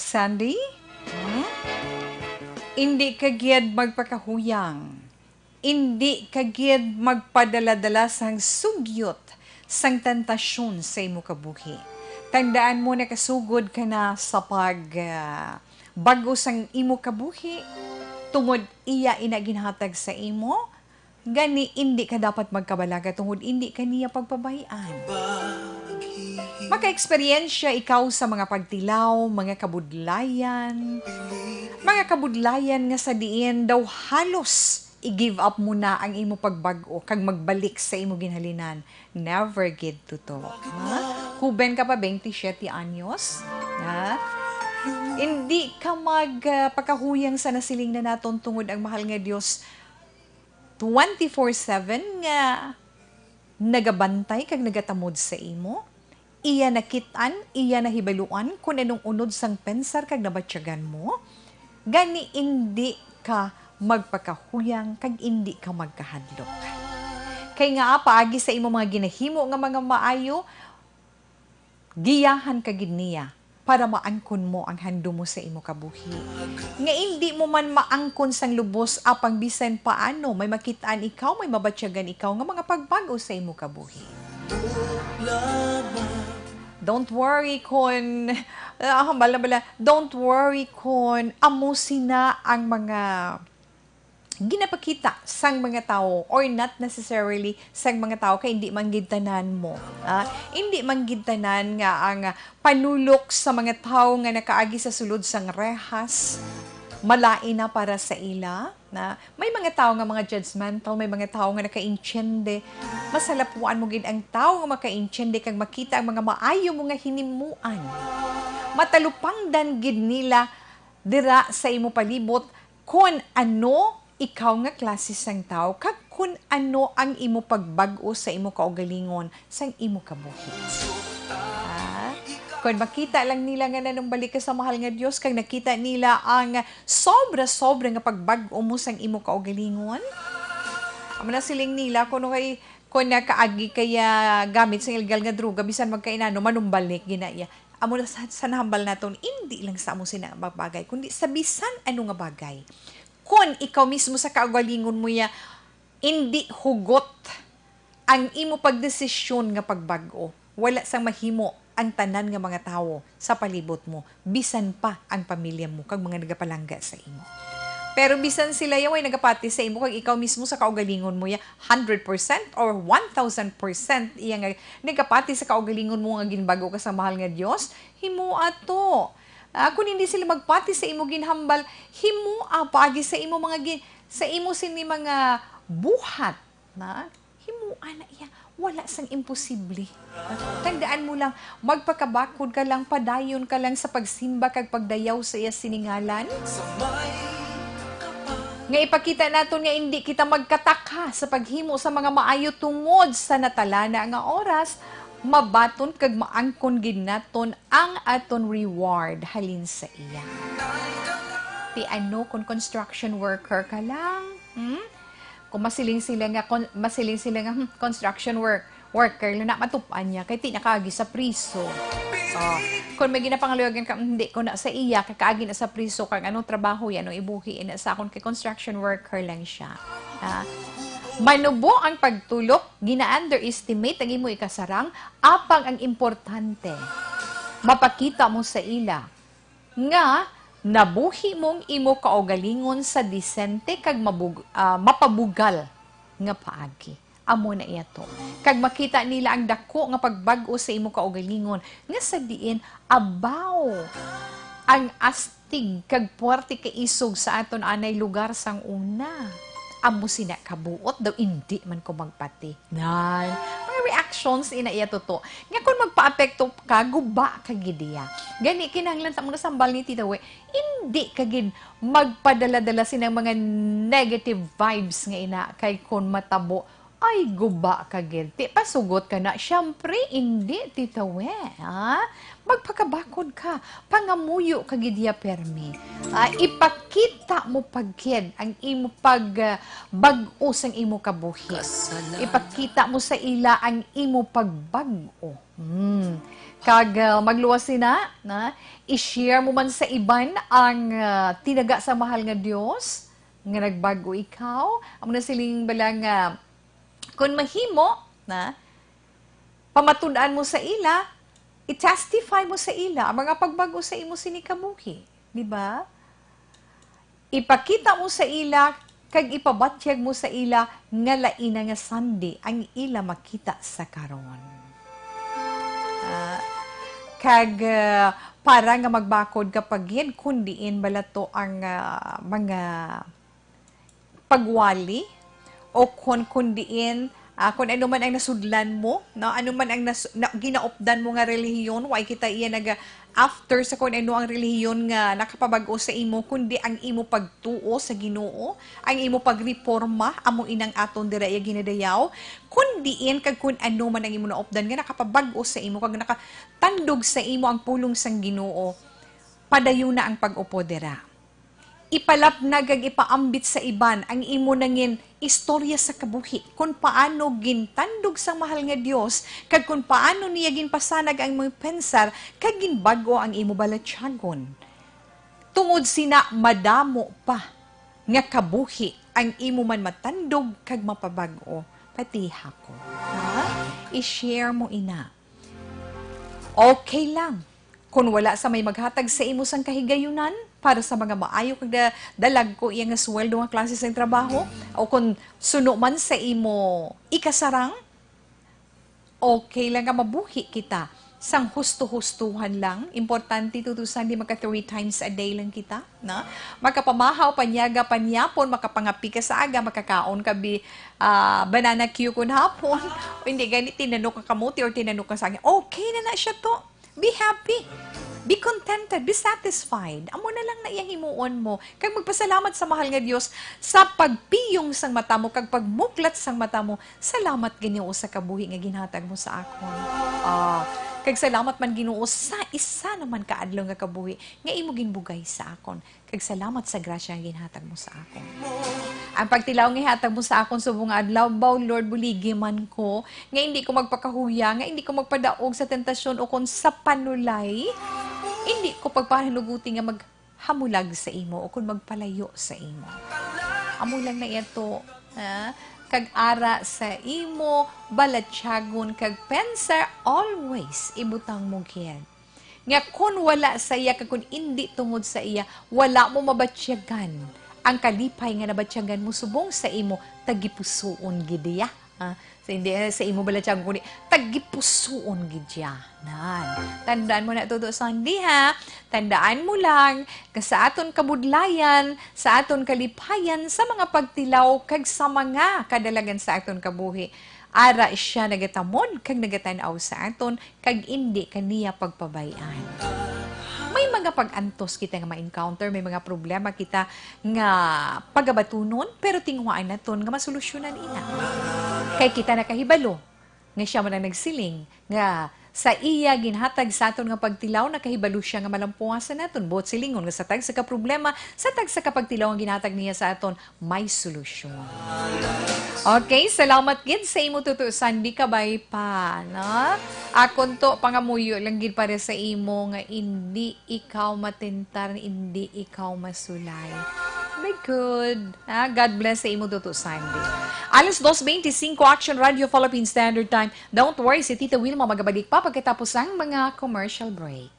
Sandy? Hmm? Indi ka gid magpakahuyang. Indi ka gid magpadala-dala sang sugyot sang tentasyon sa imo kabuhi. Tandaan mo, nakasugod ka na sa pag, ah, bag-o sang imo kabuhi, tungod iya ina ginhatag sa imo, gani indi ka dapat magkabalaga tungod indi ka niya pagpabay-an. Makaeksperyensya ikaw sa mga pagtilaw, mga kabudlayan, mga kabudlayan nga sa diin daw halos i-give up mo na ang imo pagbag-o kag magbalik sa imo ginhalinan. Never gid, Toto. Ha? Huben ka pa, twenty-siete anyos? Ha? Hindi ka mag, ah, pakahuyang sa nasiling na naton, tungod ang mahal nga Dios twenty-four seven nga nagabantay kag nagatamod sa imo. Iya nakit-an, iya nahibaluan kon anong unod sang pensar kag nabatyagan mo. Gani, indi ka magpakahuyang kag indi ka magkahadlok. Kay nga, paagi sa imo mga ginahimo nga mga maayo, giyahan ka gid niya para maangkon mo ang handom mo sa imo kabuhi. Nga indi mo man maangkon sang lubos, apang bisan paano may makit-an ikaw, may mabatyagan ikaw nga mga pagbag-o sa imo kabuhi. Don't worry kon, ah, hambal na bala, don't worry kon amo sina ang mga ginapakita sang mga tawo, or not necessarily sang mga tawo, kay hindi man gid tanan mo, ah, hindi man gid tanan nga ang panulok sa mga tawo nga nakaagi sa sulod sang rehas malain na para sa ila. Na may mga tawo nga mga judgmental, may mga tawo nga nakaintiende. Masalapuan mo gid ang tawo nga makaintiende kag makita ang mga maayo mo nga hinimuan. Matalupangdan gid nila dira sa imo palibot kon ano ikaw nga klase sang tawo kag kon ano ang imo pagbag-o sa imo kaugalingon sang imo kabuhi. Ah, kon makita lang nila nga nanumbalik ka sa mahal nga Dios kag nakita nila ang sobra-sobra nga pagbag-o mo sang imo kaugalingon, amo na siling nila, kuno kay kon nakaagi kaya gamit sang illegal nga droga, bisan magkainano, manumbalik gina iya. Amo na sa, sa nahambal naton, indi lang sa amo sina nga bagay, kundi sa bisan ano nga bagay. Kon ikaw mismo sa kaugalingon mo ya, indi hugot ang imo pagdesisyon nga pagbag-o, wala sang mahimo ang tanan nga mga tawo sa palibot mo, bisan pa ang pamilya mo kag mga nagapalangga sa imo. Pero bisan sila ya way nagapati sa imo, kag ikaw mismo sa kaugalingon mo ya, hundred percent or one thousand percent iya nga nagapati sa kaugalingon mo nga ginbag-o ka sa mahal nga Dios, himoa to. Ah, kung hindi sila magpati sa imo ginhambal, himoa paagi sa imo mga gi-, sa imo sini mga buhat, na himoa na iya. Wala sang imposible. Tandaan mo lang, magpakabakod ka lang, padayon ka lang sa pagsimba kag pagdayaw sa iya sining ngalan. Nga ipakita naton nga indi kita magkataka sa paghimo sa mga maayo tungod sa natalana nga oras, mabaton kag maangkon gid naton ang aton reward halin sa iya. Ti ano kung construction worker ka lang? Hmm? Kung masiling sila nga, kon-, masiling sila nga, "Hmm, construction work, worker lang na, matupan niya, kay ti nakaagi sa priso." Oh, kung may ginapangaluyagan ka, "Hindi ko na sa iya, kakaagi na sa priso, kag anong trabaho yan, anong ibuhi, ina sa akon, kay construction worker lang siya." Ah, manubo ang pagtulok, gina-underestimate ang imo ikasarang, apang ang importante, mapakita mo sa ila nga nabuhi mong imo kaugalingon sa disente kag mabug-, ah, mapabugal nga paagi. Amo na iya to. Kag makita nila ang dako nga pagbag-o sa imo kaugalingon, nga sa diin abaw ang astig kag puwerte kay isog sa aton anay lugar sang una. Amo sina kabuot daw, indi man ko magpati. Nan, mga reactions ina iya, Toto, nga kung magpaapekto ka, guba ka gid iya. Gani, kinahanglan ta mo nasambal ni Tita We, hindi ka gid magpadala-dala sinang mga negative vibes nga ina, kay kung matabo, Ay, guba ka gid. Ti pasugot ka na, "Siyempre, indi, Tita We, ha? Magpakabakod ka. Pangamuyo ka gid ya permi. Ah, ipakita mo pa gid ang imo pag, ah, bag-o sang imo kabuhi. Ipakita mo sa ila ang imo pagbag-o." Hmm. Kag, ah, magluwas sina, na, i-share mo man sa iban ang, ah, tinaga sa mahal nga Dios nga nagbag-o ikaw. Amo na siling bala nga, kun mahimo, na, pamatud-an mo sa ila, i-testify mo sa ila ang mga pagbag-o sa imo sini kabuhi, di ba? Ipakita mo sa ila kag ipabatyag mo sa ila nga lain na nga sandi ang ila makita sa karon. Ah, kag, ah, para nga magbakod ka pa gid, kun diin bala to ang, ah, mga pagwali, o kon, kun diin, ah, kun ano man ang nasudlan mo, no? Ano man ang nas-, na, ginaupdan mo nga relihiyon, wa kita iya naga-, after sa kun ano ang relihiyon nga nakapabag-o sa imo, kundi ang imo pagtuo sa Ginoo, ang imo pagreporma, amo inang aton dira iya ginadayaw, kun diin kag kun ano man ang imo naupdan nga nakapabag-o sa imo, kag nakatandog sa imo ang pulong sang Ginoo, padayuna ang pag-upod dira. Ipalapnag kag ipaambit sa iban ang imo nangin istorya sa kabuhi, kon paano gintandog sang mahal nga Dios, kag kon paano niya ginpasanag ang imong pensar kag ginbag-o ang imo balatyagon. Tungod sina, madamo pa nga kabuhi ang imo man matandog kag mapabag-o, pati ako. Ha? I-share mo ina. Okay lang. Kon wala sa may maghatag sa imo sang kahigayunan para sa mga maayo kag da-, dalagko iya nga sweldo nga klase sang trabaho, o kon suno man sa imo ikasarang, okay lang nga mabuhi kita sang husto-hustuhan lang. Importante, Tuto Sandy, maka three times a day lang kita, na? Makapamahaw, panyaga, panyapon, makapangapi ka sa aga, makakaon ka bi-, ah, banana cue kun hapon. O hindi gani, tinanok ka kamote or tinanok ka saging. Okay na na siya to. Be happy. Be contented. Be satisfied. Amo na lang na iya himuon mo. Kag magpasalamat sa mahal nga Dios sa pagpiyong sang mata mo kag pagmuklat sang mata mo. Salamat, Ginoo, sa kabuhi nga ginhatag mo sa akon. Ah, kag salamat man, Ginoo, sa isa naman ka adlaw nga kabuhi nga imo ginbugay sa akon. Kag salamat sa grasya nga ginhatag mo sa akon. Ang pagtilaw nga ihatag mo sa akon subong nga adlaw, baw, Lord, buligi man ko, nga indi ko magpakahuya, nga indi ko magpadaog sa tentasyon ukon sa panulay. Indi ko pagpahanuguti nga maghamulag sa imo ukon magpalayo sa imo. Amo lang na ito, ha? Kag ara sa imo balatyagon kag pensar, always ibutang mo gid. Nga kon wala sa iya, kag kon indi tungod sa iya, wala mo mabatyagan ang kalipay nga nabatyagan mo subong sa imo tagipusoon gid iya. Ah, sa hindi, eh, sa imo balatyagon, kundi tagipusoon gid iya. Nan. Tandaan mo na, Tuto Sandy, ha? Tandaan mo lang nga sa aton kabudlayan, sa aton kalipayan, sa mga pagtilaw, kag sa mga kadalagan sa aton kabuhi, ara siya nagatamod kag nagatan-aw sa aton, kag indi ka niya pagpabay-an. May mga pag-antos kita nga ma-encounter, may mga problema kita nga pagabatunon, pero tinguhaan naton nga masolusyonan ina. Kay kita nakahibalo nga siya man ang nagsiling nga sa iya ginhatag sa aton nga pagtilaw, nakahibalo siya nga malampuasan naton. Buot silingon nga sa tagsa ka problema, sa tagsa ka pagtilaw nga ginhatag niya sa aton, may solusyon. Okay, salamat gid sa imo, Tuto Sandy, kabay pa, no? Akon to, pangamuyo lang gid para sa imo nga indi ikaw matentar, indi ikaw masulay. Be good. Ah, God bless sa imo, Tuto Sandy. Alas dos beintisinko, Action Radio Philippine Standard Time. Don't worry, si Tita Wilma magabalik pa pagkatapos ang mga commercial break.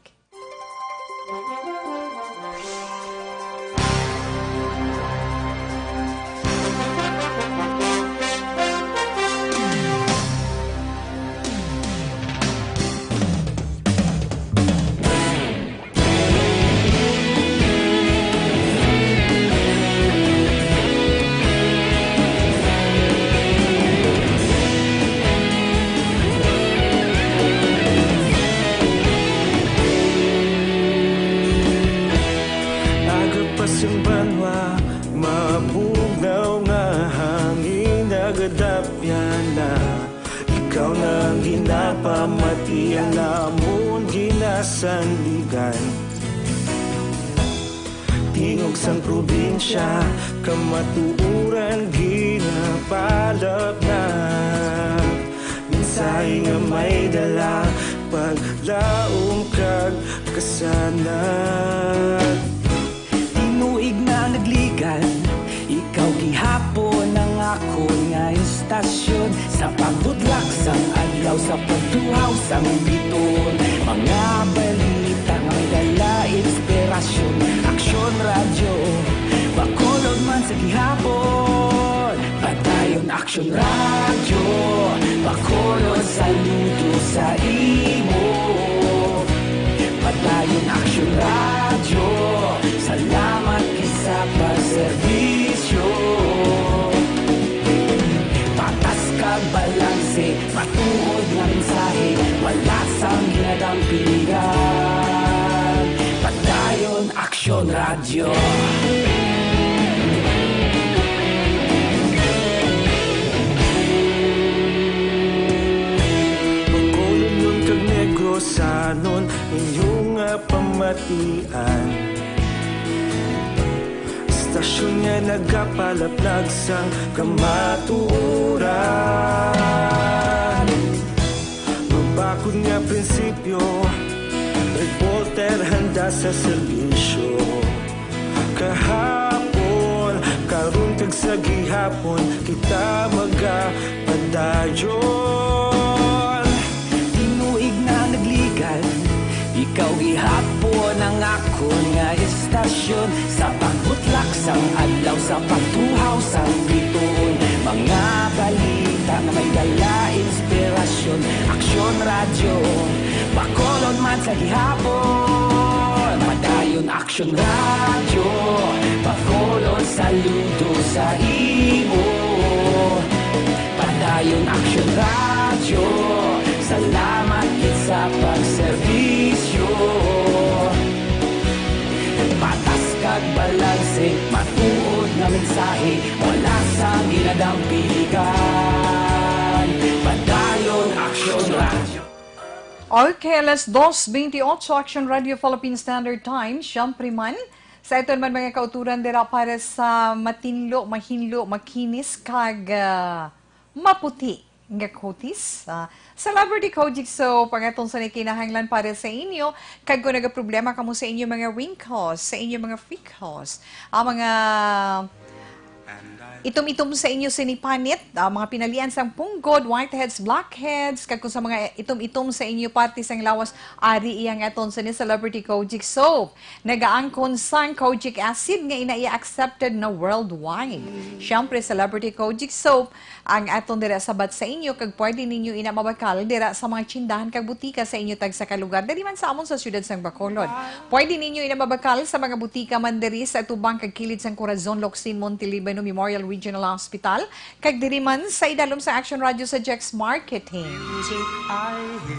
Napamati ang amon ginasandigan. Tingog sang probinsya, kamatuoran ginapalapnag. Mensahe nga may dala, paglaom kag kasanag. Tinuig na nagligan, ikaw gihapon ang akon nga istasyon. Sa pagbutlak sang adlaw, sa pagtuhaw sang bituon, mga balita nga may dala inspirasyon. Aksyon Radyo, Bacolod man sa gihapon. Padayon Aksyon Radyo, Bacolod, saludo sa imo. Padayon Aksyon Radyo, salamat gid sa pagserbisyo. Patas kag balanse, matuod nga mensahe, wala sang ginadampigan. Padayon Aksyon Radyo. Bacolodnon kag Negrosanon, inyo nga pamatian. Istasyon nga nagapalaplag sang kamatuoran. Mabakod nga prinsipyo, reporter handa sa serbisyo. Kahapon, karon, kag sa gihapon, kita magapadayon. Tinuig na nagligan, ikaw gihapon ang akon nga istasyon. Sa pagbutlak sang adlaw, sa pagtuhaw sang bituon, mga balita nga may dala inspirasyon. Aksyon Radyo, Bacolod man sa gihapon. Padayon Aksyon Radyo, Bacolod, saludo sa imo. Padayon Aksyon Radyo, salamat gid sa pagserbisyo. Patas kag balanse, matuod nga mensahe, wala sang ginadampigan. Padayon Aksyon Radyo. Okay, alas dos bentiocho, Action Radio Philippine Standard Time. Siyempre man, sa aton man mga kauturan dira para sa matinlo, mahinlo, makinis, kag, ah, maputi nga kutis. Ah, Celebrity Kojic Soap ang aton sa kinahanglan para sa inyo. Kag kung nagaproblema kamo sa inyo mga wrinkles, sa inyo mga freckles, ang mga itom-itom sa inyo sinipanit, ah, mga pinalian sang punggod, whiteheads, blackheads, kag kung sa mga itom-itom sa inyo parte sang lawas, ari iya nga aton sa ni Celebrity Kojic Soap. Nagaangkon sang Kojic Acid nga ina iya accepted na worldwide. Siyempre, Celebrity Kojic Soap ang aton dira sabat sa inyo, kag pwede ninyo ina mabakal dira sa mga tsindahan kag butika sa inyo tagsa ka lugar, diri man sa amon sa siyudad sang Bacolod. Pwede ninyo ina mabakal sa mga butika man diri sa atubang kag kilid sang Corazon Locsin Montelibano Memorial Regional Hospital, kag diri man sa idalom sa Action Radio sa Jex Marketing.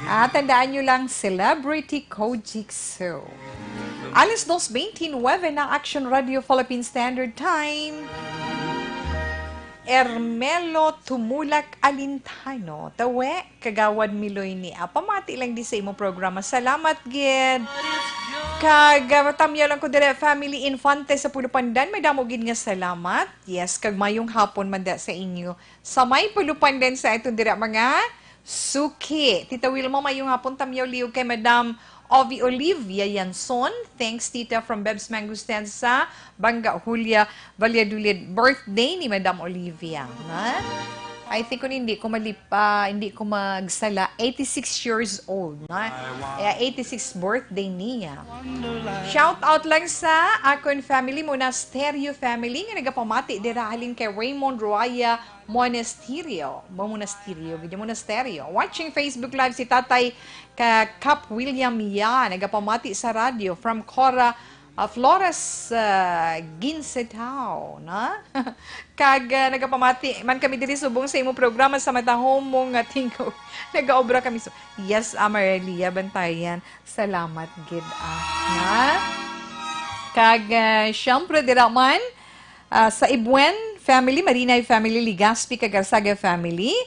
At tandaan nyo lang, Celebrity Kojic Soap. Alas dos bentisiete na, Action Radio Philippine Standard Time. Ermelo Tumulak Alintano, tawe, Kagawad Miloy ni, ah, pamati lang di sa imo programa. Salamat gid. Kag, ah, matamyaw lang ko dire, family Infante sa Pulupandan, madamo gid nga salamat. Yes, kag mayong hapon man da sa inyo. Sa may Pulupandan sa aton dira mga suki. Tita Wilma, mayong hapon, tamyaw liog kay Madam Ovi Olivia Yanson. Thanks, Tita, from Beb's Mango Stand sa Banga Julia, Valladolid. Birthday ni Madam Olivia, na? I think kung hindi ko malip-, ah, hindi ko magsala, eighty-six years old, na? Kaya eighty-six birthday niya. Shout out lang sa akon family, Monasterio family, nga nagapamati dira halin kay Raymond Roaya Monasterio. Mo-, Monasterio, gid, Monasterio. Watching Facebook Live si Tatay ka Cap William Ya, nagapamati sa radyo from Cora, ah, Flores, ah, Ginsetao, na? Kag, ah, nagapamati man kami diri subong sa imo programa sa matahom mo nga tingog. Nagaobra kami su-, yes, Amarelia Bantayan. Salamat gid, ah, na? Kag, ah, syempre, dira man, ah, sa Ibuen family, Marinay family, Ligaspi kag Arsaga family.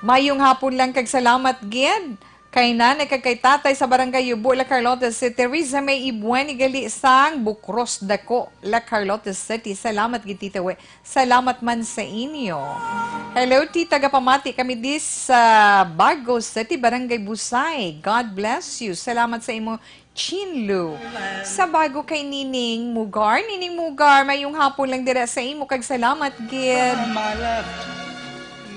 Mayong hapon lang kag salamat gid kay nanay kag kay tatay sa Barangay Yubo, La Carlota City. Teresa May Ibuen, igali sang Bucros Dako, La Carlota City. Salamat gid, Tita We. Salamat man sa inyo. Hello, Tita. Gapamati kami di sa Bago City, Barangay Busay. God bless you. Salamat sa imo Chinlu. Sa bago kay Nining Mugar. Nining Mugar, mayong hapon lang dira sa imo, kag salamat gid.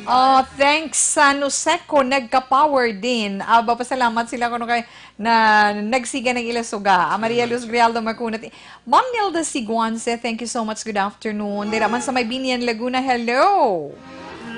Oh, thanks sa Nuseco, nagka-power din. Aba, pasalamat sila kuno kay na nagsiga ng ila suga. Ah, Maria Luz Grialdo Macunat. Ma'am Nilda Siguanse, thank you so much. Good afternoon. Dira man sa may Binian, Laguna, hello.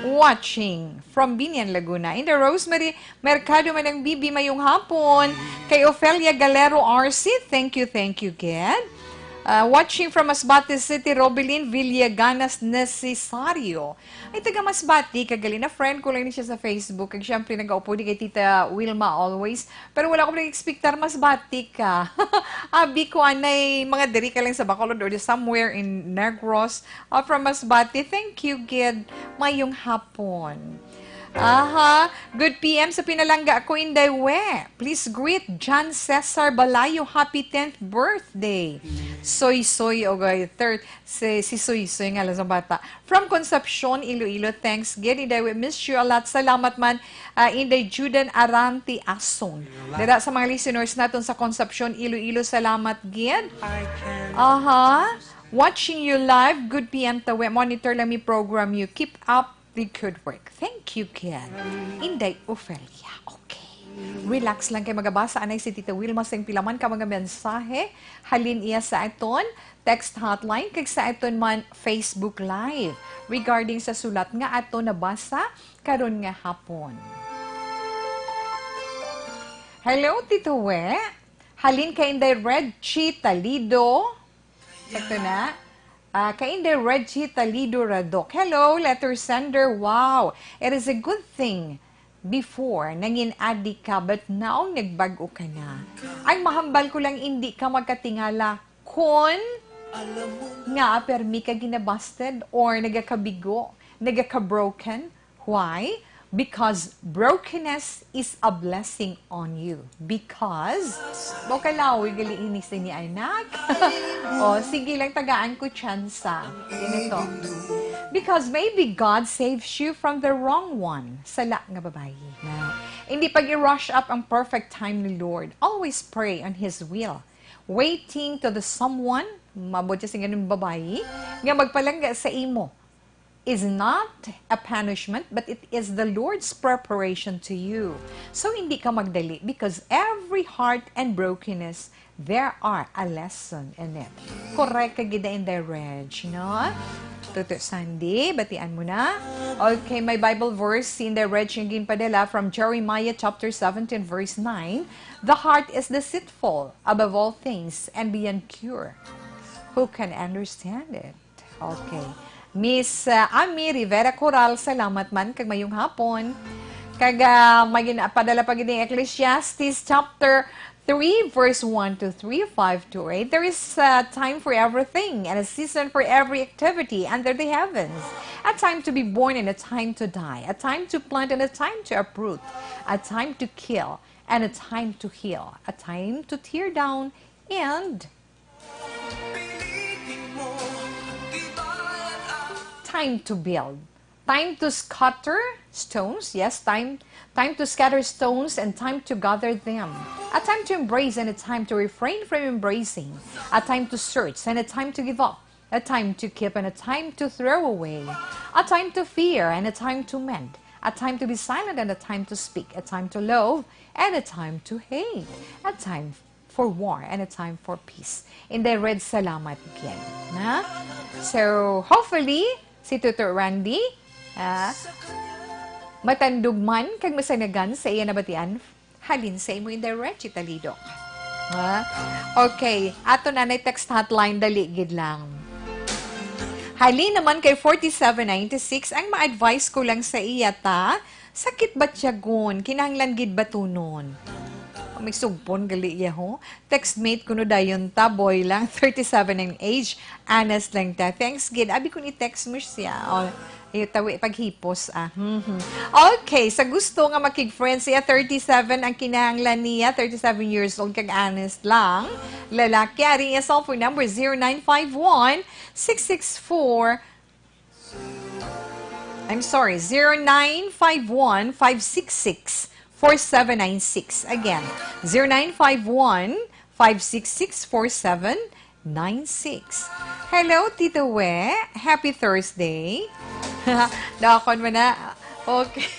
Watching from Binian, Laguna. In the Rosemary Mercado man ang Bibi, mayong hapon. Kay Ofelia Galero R C, thank you, thank you, gid. Uh, watching from Masbate City, Robilin Villaganas Necesario. Ay, taga Masbate, kagali na friend ko lang ni siya sa Facebook. Kag syempre, nag-aupo di kay Tita Wilma always. Pero wala ko nag-expectar Masbate ka. Abi ko, anay, mga diri ka lang sa Bacolod or somewhere in Negros. Uh, from Masbate, thank you, gid. Mayong hapon. Aha. Good P M sa pinalangga ko, Inday We. Please greet John Cesar Balayo. Happy tenth birthday. Soy Soy, okay. Third, si, si Soy Soy nga lang sa bata. From Concepcion, Iloilo. Thanks, gid. Inday We, miss you a lot. Salamat man, ah, Inday Judan Aranti Ason. Dira sa mga listeners naton sa Concepcion, Iloilo. Salamat, gid. Aha. Watching you live. Good P M, Tawe. Monitor lang mi program you. Keep up the good work. Thank you, Ken. Inday Ofelia. Okay. Relax lang kay magabasa anay si Tita Wilma sing pila man ka mga mensahe. Halin iya sa aton text hotline kag sa aton man Facebook Live regarding sa sulat nga aton nabasa karon nga hapon. Hello, Tito We. Halin kay Inday Reggie Talido. Sakto na. Ah, kay Inday Reggie Talido Radok. Hello, letter sender. Wow, it is a good thing before nangin-adi ka, but now nagbag-o ka na. Ang mahambal ko lang, indi ka magkatingala kon nga permi ka ginabasted or nagakabigo, nagaka-broken. Why? Because brokenness is a blessing on you. Because, mo kalawi gali ini sa inyo anak. O, sige lang, tagaan ko tsansa. Ganito. Because maybe God saves you from the wrong one. Sala nga babayi. Na, hindi pag i-rush up ang perfect time ni Lord. Always pray on His will. Waiting to the someone, mabot siya sa ganun babayi, nga magpalangga sa imo is not a punishment, but it is the Lord's preparation to you. So, hindi ka magdali, because every heart and brokenness, there are a lesson in it. Correct ka gid, Inday Reg, no? Tuto Sandy, batian mo na. Okay, may Bible verse si Inday Reg nga ginpadala from Jeremiah chapter seventeen, verse nine. "The heart is deceitful above all things and beyond cure. Who can understand it?" Okay. Miss, uh, Ami Rivera Coral, salamat man kag mayong hapon. Kag, uh, may gin-, padala pa gid ni Ecclesiastes chapter three, verse one to three, five to eight. "There is a time for everything and a season for every activity under the heavens. A time to be born and a time to die. A time to plant and a time to uproot. A time to kill and a time to heal. A time to tear down and time to build. Time to scatter stones." Yes, time, time to scatter stones and time to gather them. A time to embrace and a time to refrain from embracing. A time to search and a time to give up. A time to keep and a time to throw away. A time to fear and a time to mend. A time to be silent and a time to speak. A time to love and a time to hate. A time for war and a time for peace. Inday Reg, salamat gid, na? So, hopefully, si Tutor Randy, ah, matandog man kag masanagan sa iya nabatian, halin sa imo, Inday Reg Italido. Ha? Okay, ato na nay text hotline, dali gid lang. Halin naman kay forty-seven ninety-six, ang ma-advise ko lang sa iya ta, sakit ba tiyagon? Kinahanglan gid batunon? May sugpon gali iya, ho. Textmate kuno dayon ta, boy lang, thirty-seven in age, honest lang ta. Thanks gid. Abi ko ni text mo siya. Oh, Tawi paghipos, ah. Mhm. Okay, sa gusto nga makig-friends, iya thirty-seven ang kinahanglan niya, thirty-seven years old, kag honest lang. Lalaki, ari iya cellphone number, zero nine five one, six six four, I'm sorry, zero nine five one, five six six, four seven nine six. Again, zero nine five one, five six six, four seven nine six. Hello, Tito We. Happy Thursday. Dakon mo na. Okay.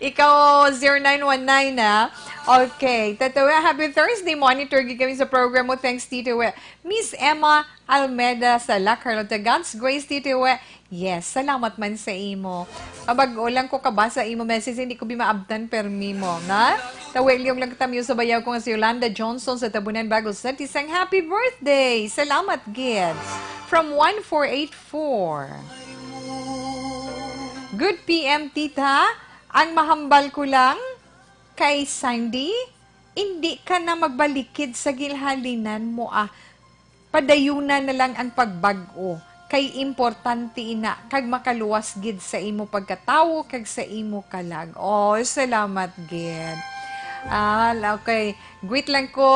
Ikaw, zero nine one nine, ah. Okay. Tito We, happy Thursday. Monitor gid kami sa program mo. Thanks, Tito We. Miss Emma Almeda sa La Carlota. God's grace, Tito We. Yes, salamat man sa imo. Pabag-o lang ko kabasa imo message, hindi ko bi maabtan permi mo, na? Tawilyong lang kami sa bayaw ko nga si Yolanda Johnson sa Tabunan, Bago City. Sang happy birthday! Salamat gid. From one four eight four. Good P M, tita. Ang mahambal ko lang kay Sandy, hindi ka na magbalikid sa ginhalinan mo, ah. Padayuna na lang ang pagbag-o, kay importante ina kag makaluwas gid sa imo pagkatawo kag sa imo kalag. Oh, salamat gid. Ah, okay. Greet lang ko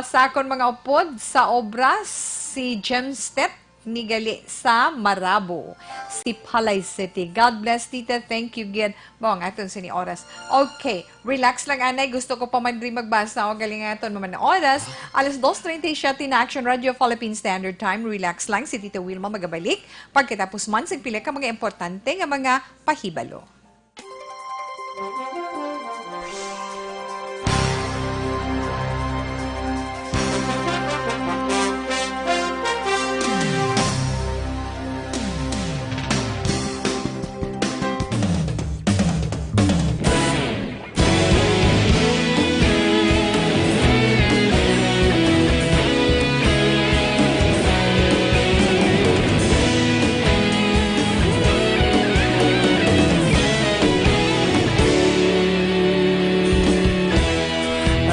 sa akon mga upod sa obra, si Jemstet ni gali sa Marabo, si Palay City. God bless, tita. Thank you gid. Mao ang aton sini oras. Okay, relax lang, anay. Gusto ko pa man rin magbasa. O, galing nga aton man oras. Alas dos treinta y siete na. Action Radio Philippine Standard Time. Relax lang. Si Tita Wilma magabalik pagkatapos man sa pila ka mga importante nga mga pahibalo.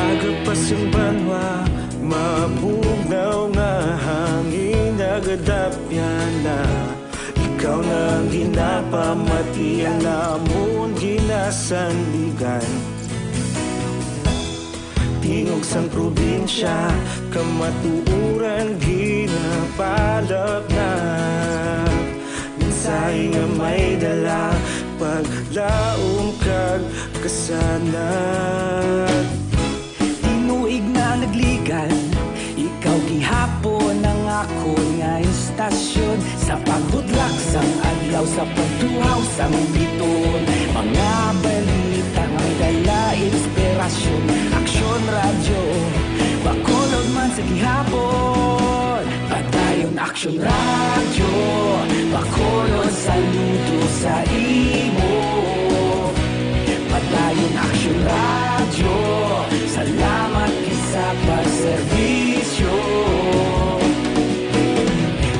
Aga pa sing banwa, mabugnaw nga hangin, nagadapyan na. Ikaw na ang ginapamati, ang amon ginasandigan. Tingog sang probinsya, kamatuoran ginapalapnap. Mensahe nga may dala, paglaom kag kasanag. Tinuig na nagligan, ikaw gihapon ang akon nga istasyon. Sa pagbutlak sang adlaw, sa pagtuhaw sang bituon, mga balita nga may dala inspirasyon. Aksyon Radyo, Bacolod man sa gihapon. Padayon Aksyon Radyo, Bacolod, saludo sa imo. Padayon Aksyon Radyo, salamat gid sa pagserbisyo.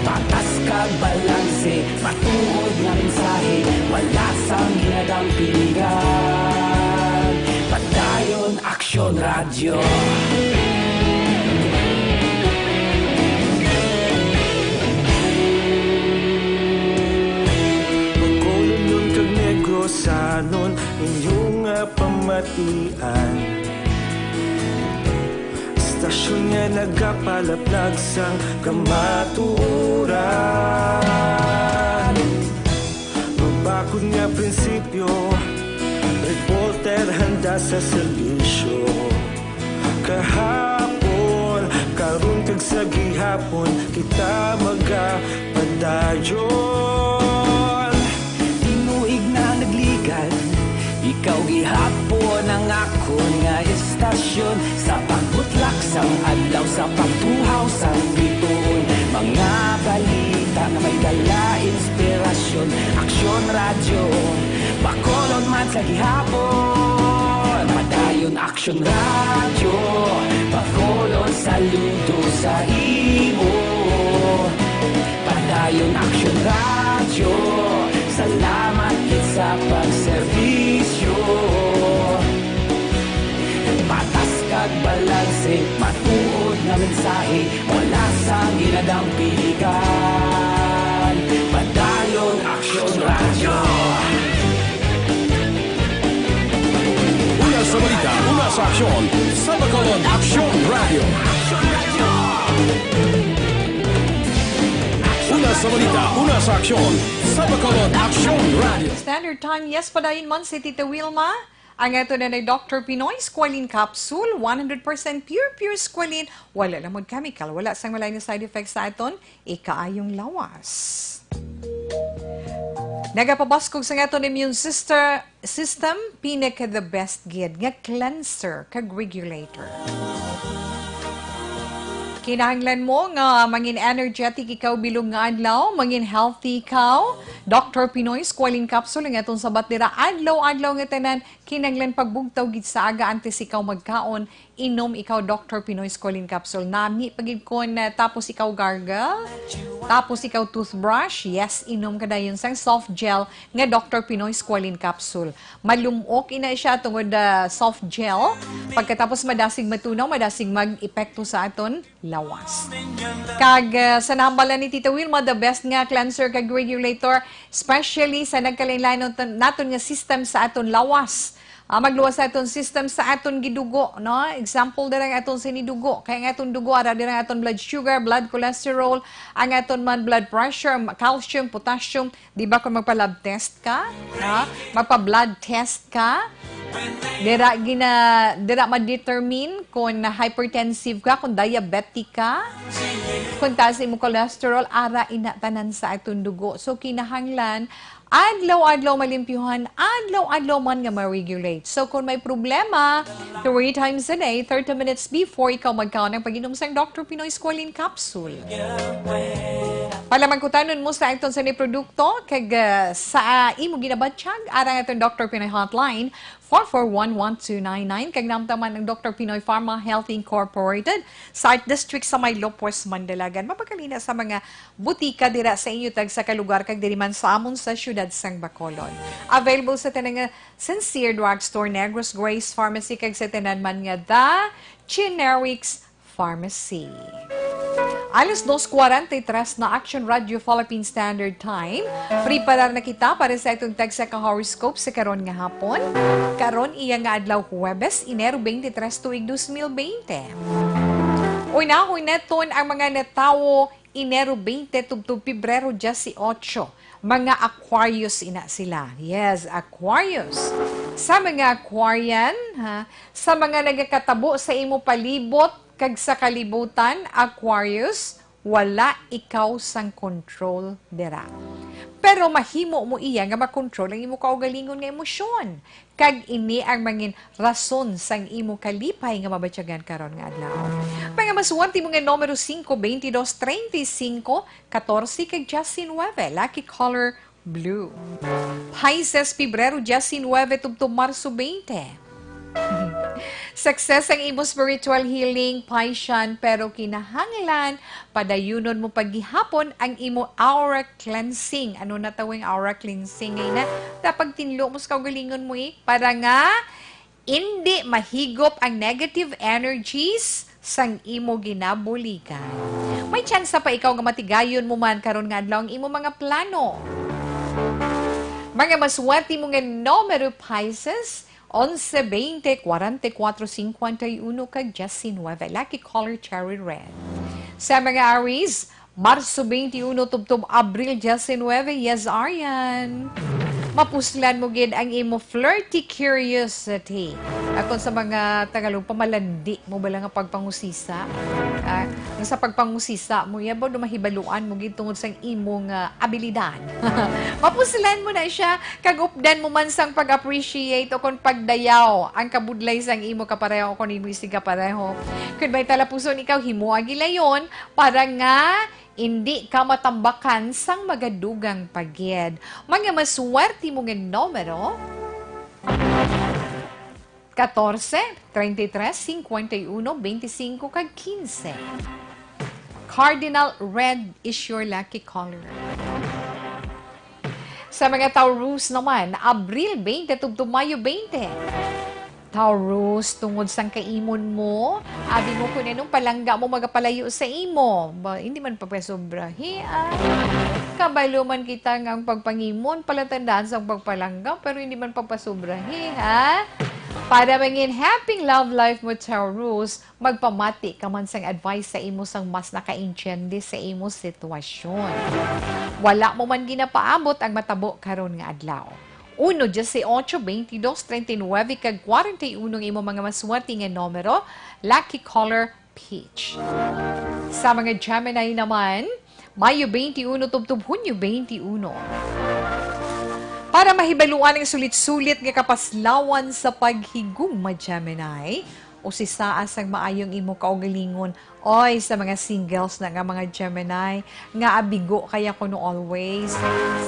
Patas kag balanse, matuod nga mensahe, wala sang ginadampigan. Padayon Aksyon Radyo. Bacolodnon kag Negrosanon, inyo nga pamatian. Istasyon nga nagapalaplag sang kamatuoran. Mabakod nga prinsipyo, reporter handa sa serbisyo. Kahapon, karon kag sa gihapon, kita magapadayon. Tinuig na nagligan, ikaw gihapon ang akon nga istasyon. Sa pagbutlak sang adlaw, sa pagtuhaw sang bituon, mga balita nga may dala inspirasyon. Aksyon Radyo, Bacolod man sa gihapon. Padayon Aksyon Radyo, Bacolod, saludo sa imo. Padayon Aksyon Radyo, salamat gid sa pagserbisyo. Patas kag balanse, matuod nga mensahe, wala sang ginadampigan. Padayon Aksyon Radyo. Sa aksyon, sa Bacolod, Aksyon Radio. Una sa balita, una sa aksyon, sa Bacolod, Aksyon Radio. Standard Time, yes, padayon man si Tita Wilma. Ang ato na ni Doctor Pinoy Squalene Capsule, one hundred percent pure, pure squalene. Wala lang mo chemical, wala sang malain nga side effects sa aton ikaayong lawas. Nagapabaskog sa aton immune sister, system, pinaka the best gid nga cleanser kag regulator. Kinahanglan mo nga mangin energetic ikaw bilog nga adlaw, mangin healthy ikaw. Doctor Pinoy Squalene Capsule ang atong sabat dira adlaw-adlaw nga tanan. Kinahanglan pagbugtaw gid sa aga antes ikaw magkaon, inom ikaw Doctor Pinoy Squalene Capsule. Nami pa gid kon, ah, tapos ikaw gargle, tapos ikaw toothbrush, yes, inom ka dayon sang soft gel nga Doctor Pinoy Squalene Capsule. Malumok ina siya tungod, ah, soft gel. Pagkatapos madasig matunaw, madasig mag-epekto sa aton lawas. Kag, ah, sa nahambal ni Tita Wilma, the best nga cleanser kag regulator, especially sa nagkalain-lain naton, naton nga system sa aton lawas. Ah, magluwas sa aton system sa aton gidugo, no? Example dira ang aton sinidugo. Kay ang aton dugo, ara dira ang aton blood sugar, blood cholesterol, ang aton man blood pressure, calcium, potassium. Di ba kung magpa-lab test ka? Ha? Magpa-blood test ka? Dira gina, dira ma-determine kung hypertensive ka, kung diabetic ka, kung taas imong cholesterol, ara ina tanan sa aton dugo. So, kinahanglan, adlaw-adlaw malimpyuhan, adlaw-adlaw man nga ma-regulate. So, kung may problema, three times a day, thirty minutes before ikaw magkaon ang pag-inom sang Doctor Pinoy Squalene Capsule. Palamangkutanon mo sa aton sa ni produkto, kag, ah, sa, ah, imo ginabatyag, arang aton Doctor Pinoy Hotline, four four one, one two nine nine. Kag namtaman ang Doctor Pinoy Pharma Health Incorporated, sa Art District sa may Lopez, Mandalagan. Mapakalina sa mga butika dira sa inyo tagsa ka lugar kag diri man sa amon sa siyudad sang Bacolod. Available sa tanan nga Sincere Drugstore, Negros Grace Pharmacy, kag sa tanan man nga The Generics Pharmacy. Alas dos cuarenta y tres na, Action Radio Philippine Standard Time. Preparar na kita para sa atong tagsa ka horoscope sa karon nga hapon. Karon iya nga adlaw, Huwebes, Enero twenty-three, tuig dos mil bente. Unahon naton ang mga natawo Enero twenty tubtob Pebrero dieciocho, mga Aquarius ina sila. Yes, Aquarius. Sa mga Aquarian, ha, sa mga nagakatabo sa imo palibot kag sa kalibutan, Aquarius, wala ikaw sang control dira. Pero mahimo mo iya nga makontrol ang imo kaugalingon nga emosyon. Kag ini ang mangin rason sang imo kalipay nga mabatyagan karon nga adlaw. Mga maswerte mo nga numero singko, bente dos, treinta y cinco, katorse, kag diecinuebe, lucky color blue. Pisces, Pebrero diecinuebe tubtob Marso bente. Success ang imo spiritual healing, Piscean, pero kinahanglan padayunon mo pa gihapon ang imo aura cleansing. Ano na tawing aura cleansing? Ngay na, dapat tinlo mo sa kaugalingon mo, eh, para nga indi mahigop ang negative energies sang imo ginabuligan. May tsansa pa ikaw nga matigayon mo man karon nga adlaw ang imo mga plano. Mga maswerte mo nga numero, Pisces, onse, bente, kwarenta y kuwatro, singkwenta y uno, kag diecinuebe. Lucky color, cherry red. Sa mga Aries, Marso twenty-one tubtob Abril diecinuebe, yes, Arian. Mapuslan mo gid ang imo flirty curiosity. Akon sa mga Tagalog, pamalandi mo bala nga pagpangusisa? Ah, ang sa pagpangusisa mo, iya ba do mahibaluan mo gid tungod sang imong, ah, abilidad? Mapuslan mo na siya, kag updan mo man sang pag-appreciate o kon pagdayaw ang kabudlay sang imo kapareho o kon imo isig kapareho. Kun may talapuson ikaw, himoa gilayon para nga indi ka matambakan sang magadugang pa gid. Mga maswerte mo nga numero, katorse, treinta y tres, cincuenta y uno, veinticinco, kag quince. Cardinal red is your lucky color. Sa mga Taurus naman, Abril twenty tubtob Mayo twenty. Taurus, tungod sang kaimon mo, abi mo kun anong palangga mo magapalayo sa imo. Ba, hindi man pagpasobrahi, ah. Kabalo man kita nga ang pagpangimon, palatandaan sang pagpalangga, pero hindi man pagpasobrahi, ha? Para mangin happy love life mo, Taurus, magpamati ka man sang advice sa imo sang mas nakaintiende sa imo sitwasyon. Wala mo man ginapaabot ang matabo karon nga adlaw. Uno, dieciocho, veintidós, treinta y nueve, kag kwarenta y uno ang imo mga maswerte nga numero, lucky color, peach. Sa mga Gemini naman, Mayo twenty-one tubtob Hunyo twenty-one. Para mahibaluan ang sulit-sulit nga kapaslawan sa paghigugma, Gemini, usisaa sang maayong imo kaugalingon. Oy, sa mga singles na nga mga Gemini, nga abigo kaya kuno always.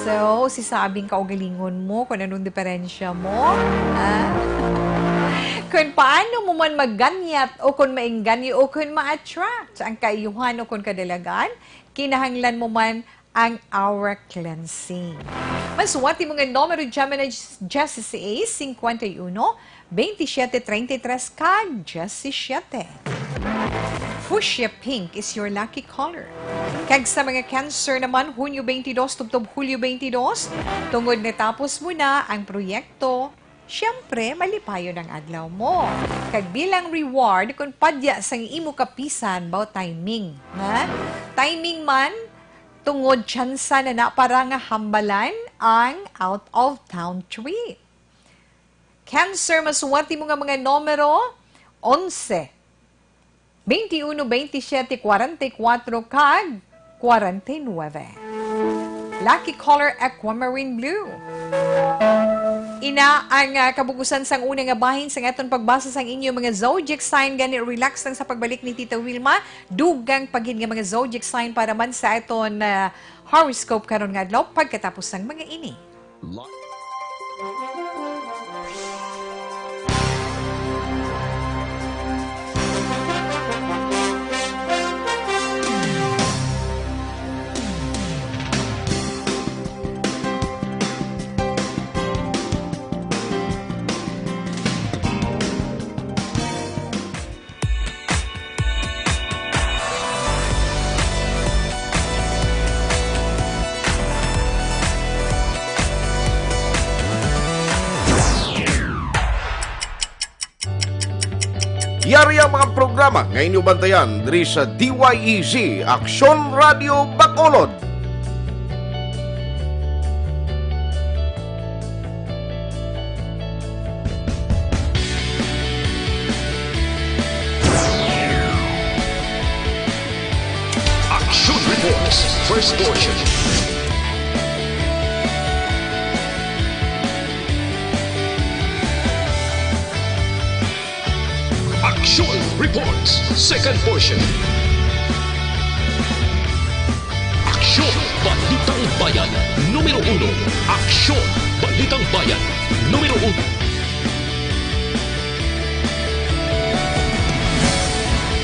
So, usisaa bing kaugalingon mo, kung anong diferensya mo, ah? Kung paano mo man maganyat o kung maengganyo o kung ma-attract ang kaayuhan o kung kadalagan, kinahanglan mo man ang aura cleansing. Maswerte mo nga numero, Gemini, dieciséis, cincuenta y uno, veintisiete, treinta y tres, kag diecisiete. Fuchsia pink is your lucky color. Kag sa mga Cancer naman, Hunyo twenty-two tubtob Hulyo twenty-two, tungod natapos mo na ang proyekto, siyempre, malipayon ang adlaw mo. Kag bilang reward, kung padya sang imo kapisan, about timing, ha? Timing man, tungod tsansa na na para nga hambalan ang out of town trip. Cancer, maswerte mo nga mga numero, onse, twenty-uno, twenty-siete, kwarenta y kuwatro, kag kwarenta y nuebe. Lucky color, aquamarine blue. Ina ang, ah, kabug-usan sang una nga bahin sang aton pagbasa sang inyo mga zodiac sign. Gani, relax lang sa pagbalik ni Tita Wilma. Dugang pa gid nga mga zodiac sign para man sa aton, ah, horoscope karon nga adlaw pagkatapos sang mga ini. Yari ang mga programa nga inyo bantayan diri sa D Y E Z, Aksyon Radio Bacolod. Action Reports, first portion. Action Reports, second portion. Aksyon, Balitang Bayan, numero uno. Aksyon, Balitang Bayan, numero uno.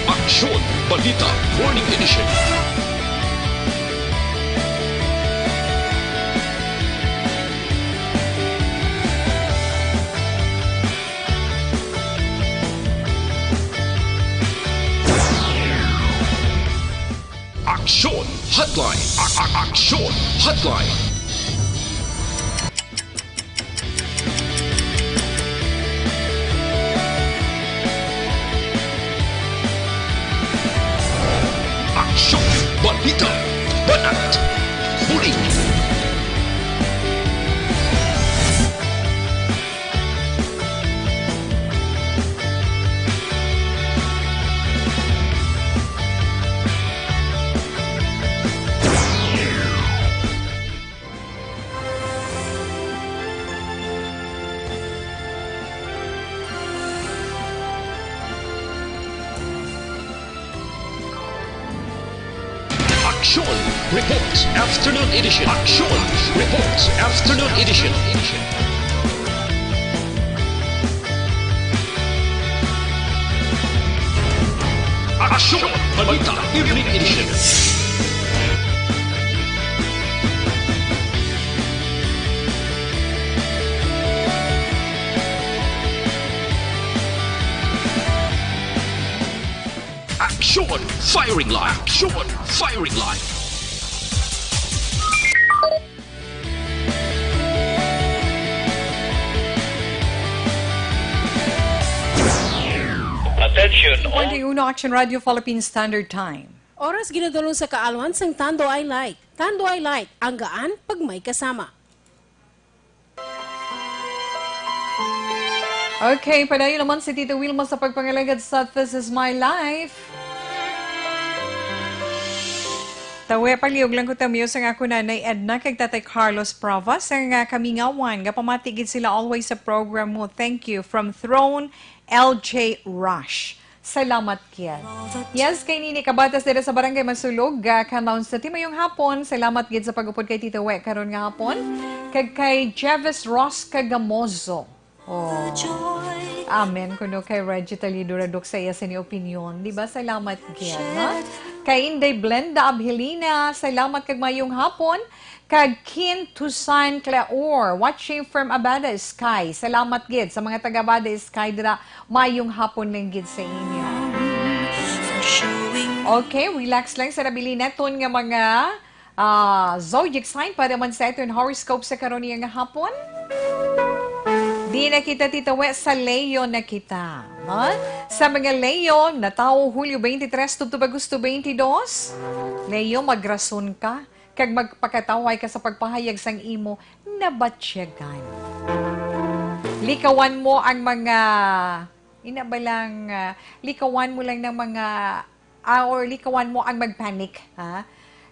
Aksyon, Balita, Morning Edition. Aksyon Hotline. A-, a-, Aksyon Hotline. Aksyon, balita, banat, bulig. Aksyon Reports Afternoon Edition. Aksyon Reports Afternoon Edition. Aksyon Balita Evening Edition. Aksyon Firing Line. Aksyon Firing Line. One oh one point one Action Radio Philippine Standard Time. Oras ginadulong sa kaalwan sang Tanduay Light. Tanduay Light, ang gaan pag may kasama. Okay, padayon naman si Tita Wilma sa pagpangalagad sa This Is My Life. Tawi, palihog lang ko tamiyo sang ako Nanay Edna kag Tatay Carlos Provas, nga kamingawan, nga pamati gid sila always sa program mo. Thank you. From Throne, L J Rush. Salamat gid. Yes, kay Nini Kabatas dira sa Barangay Masulog, ah, Canlaon City. Mayong hapon. Salamat gid sa pag-upod kay Tito We karon nga hapon. Kag kay Jeves Ross Cagamozo. Oh. Amen. Kuno kay Reggie Talido Radok sa iya sini opinyon. Di ba? Salamat gid, ha? Kay Inday Blenda Abhelina, salamat kag mayong hapon. Kag Kin Tusan Claor, watching from Abada Sky. Salamat gid sa mga taga Abada Sky dira. Mayong hapon lang gid sa inyo. Okay, relax lang sa nabilin naton nga mga, ah, zodiac sign para man sa aton horoscope sa karon niya nga hapon. Di na kita titawe sa Leo na kita. Ha? Sa mga Leo, natawo Hulyo twenty-three tubtob Agosto twenty-two. Leo, magrason ka kag magpakataway ka sa pagpahayag sang imo nabatyagan. Likawan mo ang mga, ina ba lang, ah, likawan mo lang ng mga, ah, or likawan mo ang magpanic, ha?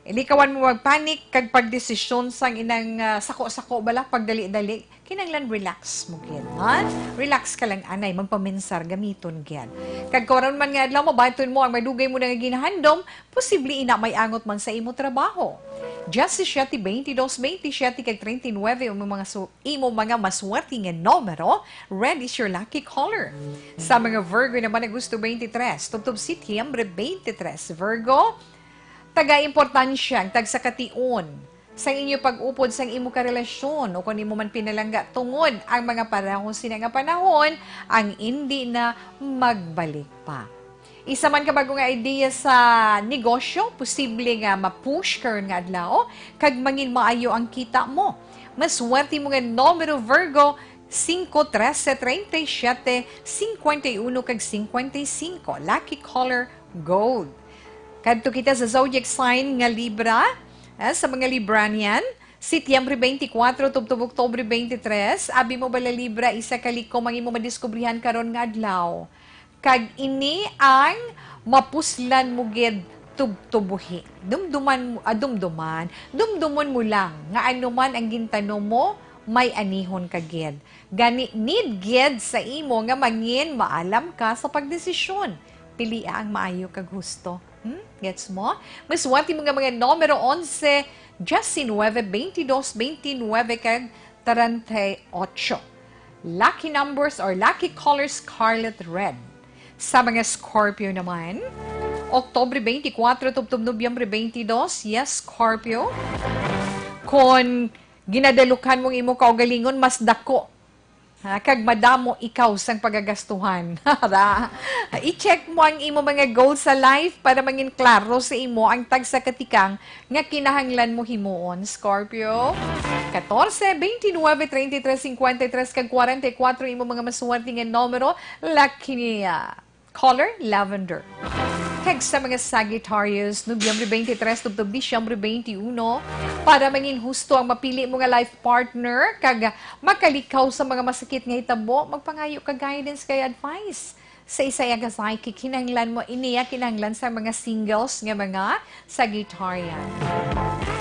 Likawan mo magpanic kag pagdesisyon sang inang, ah, sako-sako bala, pagdali-dali. Kinahanglan relax mo gid, ha? Relax ka lang, anay, magpaminsar, gamiton gid. Kag karon man nga adlaw, mabaton mo ang madugay mo na nga ginahandom, posible ina may angot man sa imo trabaho. Diyasisiete, beintidós, beintisiete, kag treinta y nueve ang mga su-, imo mga maswerte nga numero. Red is your lucky color. Sa mga Virgo naman, Agosto twenty-three, tubtob Setyembre twenty-three. Virgo, taga-importansya ang tagsa ka tion sa inyo pag-upod sang imo karelasyon o kung imo man pinalangga tungod ang mga panahon sina nga panahon ang indi na magbalik pa. Isa man ka bago nga idea sa negosyo, posible nga ma-push karon nga adlaw, kag mangin maayo ang kita mo. Maswerte mo nga numero, Virgo, singko, trese, treinta y siete, cincuenta y uno, kag cincuenta y cinco. Lucky color, gold. Kadto kita sa zodiac sign nga Libra. Eh, sa mga Libranian, Setyembre twenty-four tubtob Oktubre twenty-three, abi mo bala Libra, isa ka likom ang imo madiskubrihan karon nga adlaw. Kag ini ang mapuslan mo gid tubtob buhi. Dumduman mo, ah, dumduman. Dumdumon mo lang nga ano man ang gintanom mo, may anihon ka gid. Gani, need gid sa imo nga mangin maalam ka sa pagdesisyon. Pilia ang maayo kag husto. Hmm? Gets mo? Maswerte mo nga mga numero onse, diecinueve, veintidós, veintinueve, kag treinta y ocho. Lucky numbers or lucky color, scarlet red. Sa mga Scorpio naman, Oktubre twenty-four tubtob Nobyembre twenty-two, yes, Scorpio. Kon ginadalukan mong imo kaugalingon, mas dako, ha, kag madamo ikaw sang pagagastuhan. Ra, i-check mo ang imo mga goals sa life para mangin klaro sa imo ang tagsa ka tikang nga kinahanglan mo himuon, Scorpio. Catorce, veintinueve, treinta y tres, cincuenta y tres, kag cuarenta y cuatro imo mga maswerte nga numero, lucky niya. Color, lavender. Kag sa mga Sagittarius, Nobyembre twenty-three tubtob Disyembre twenty-uno, para mangin husto ang mapili mo nga life partner kag makalikaw sa mga masakit nga hitabo, magpangayo ka guidance kag advice sa isa ka psychic. Kinahanglan mo iniya, kinahanglan sa mga singles nga mga Sagittarian.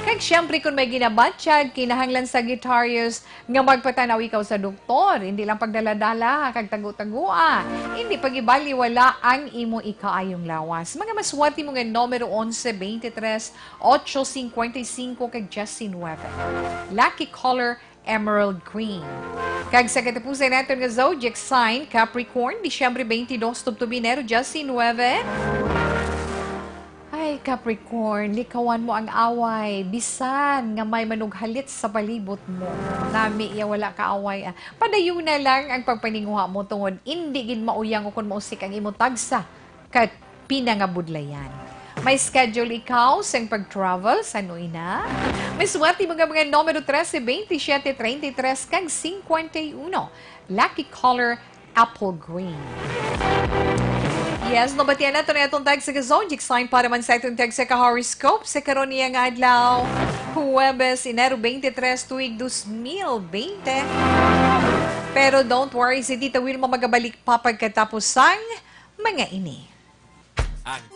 Kag siyempre, kung may ginabatyag, kinahanglan, Sagittarius, nga magpatanaw ikaw sa doktor. Hindi lang pagdaladala kag tago-tagoa. Hindi pagibaliwala ang imo ikaayong lawas. Mga maswerte mo nga numero onse, veintitrés, ocho, cincuenta y cinco, kag diecinueve. Lucky color, emerald green. Kag sa katapusan naton nga zodiac sign, Capricorn, Disyembre twenty-dos tubtob Enero diecinueve. Ay, Capricorn, likawan mo ang away, bisan nga may manughalit sa palibot mo. Nami iya wala ka away, ah. Padayuna lang ang pagpaninguha mo tungod indi gid mauyang ukon mausik ang imo tagsa ka pinangabudlayan. May schedule ikaw sang pag-travel sa nuina? May swerte mo nga mga numero trese, veintisiete, treinta y tres, kag cincuenta y uno. Lucky color, apple green. Yes, nabatian nato na atong tagsa ka zodiac sign para man sa atong tagsa ka horoscope sa karon niya nga adlaw, Huwebes, Enero twenty-three, tuig dos mil bente. Pero don't worry, si Tita Wilma magabalik pa pagkatapos sang mga ini. Ang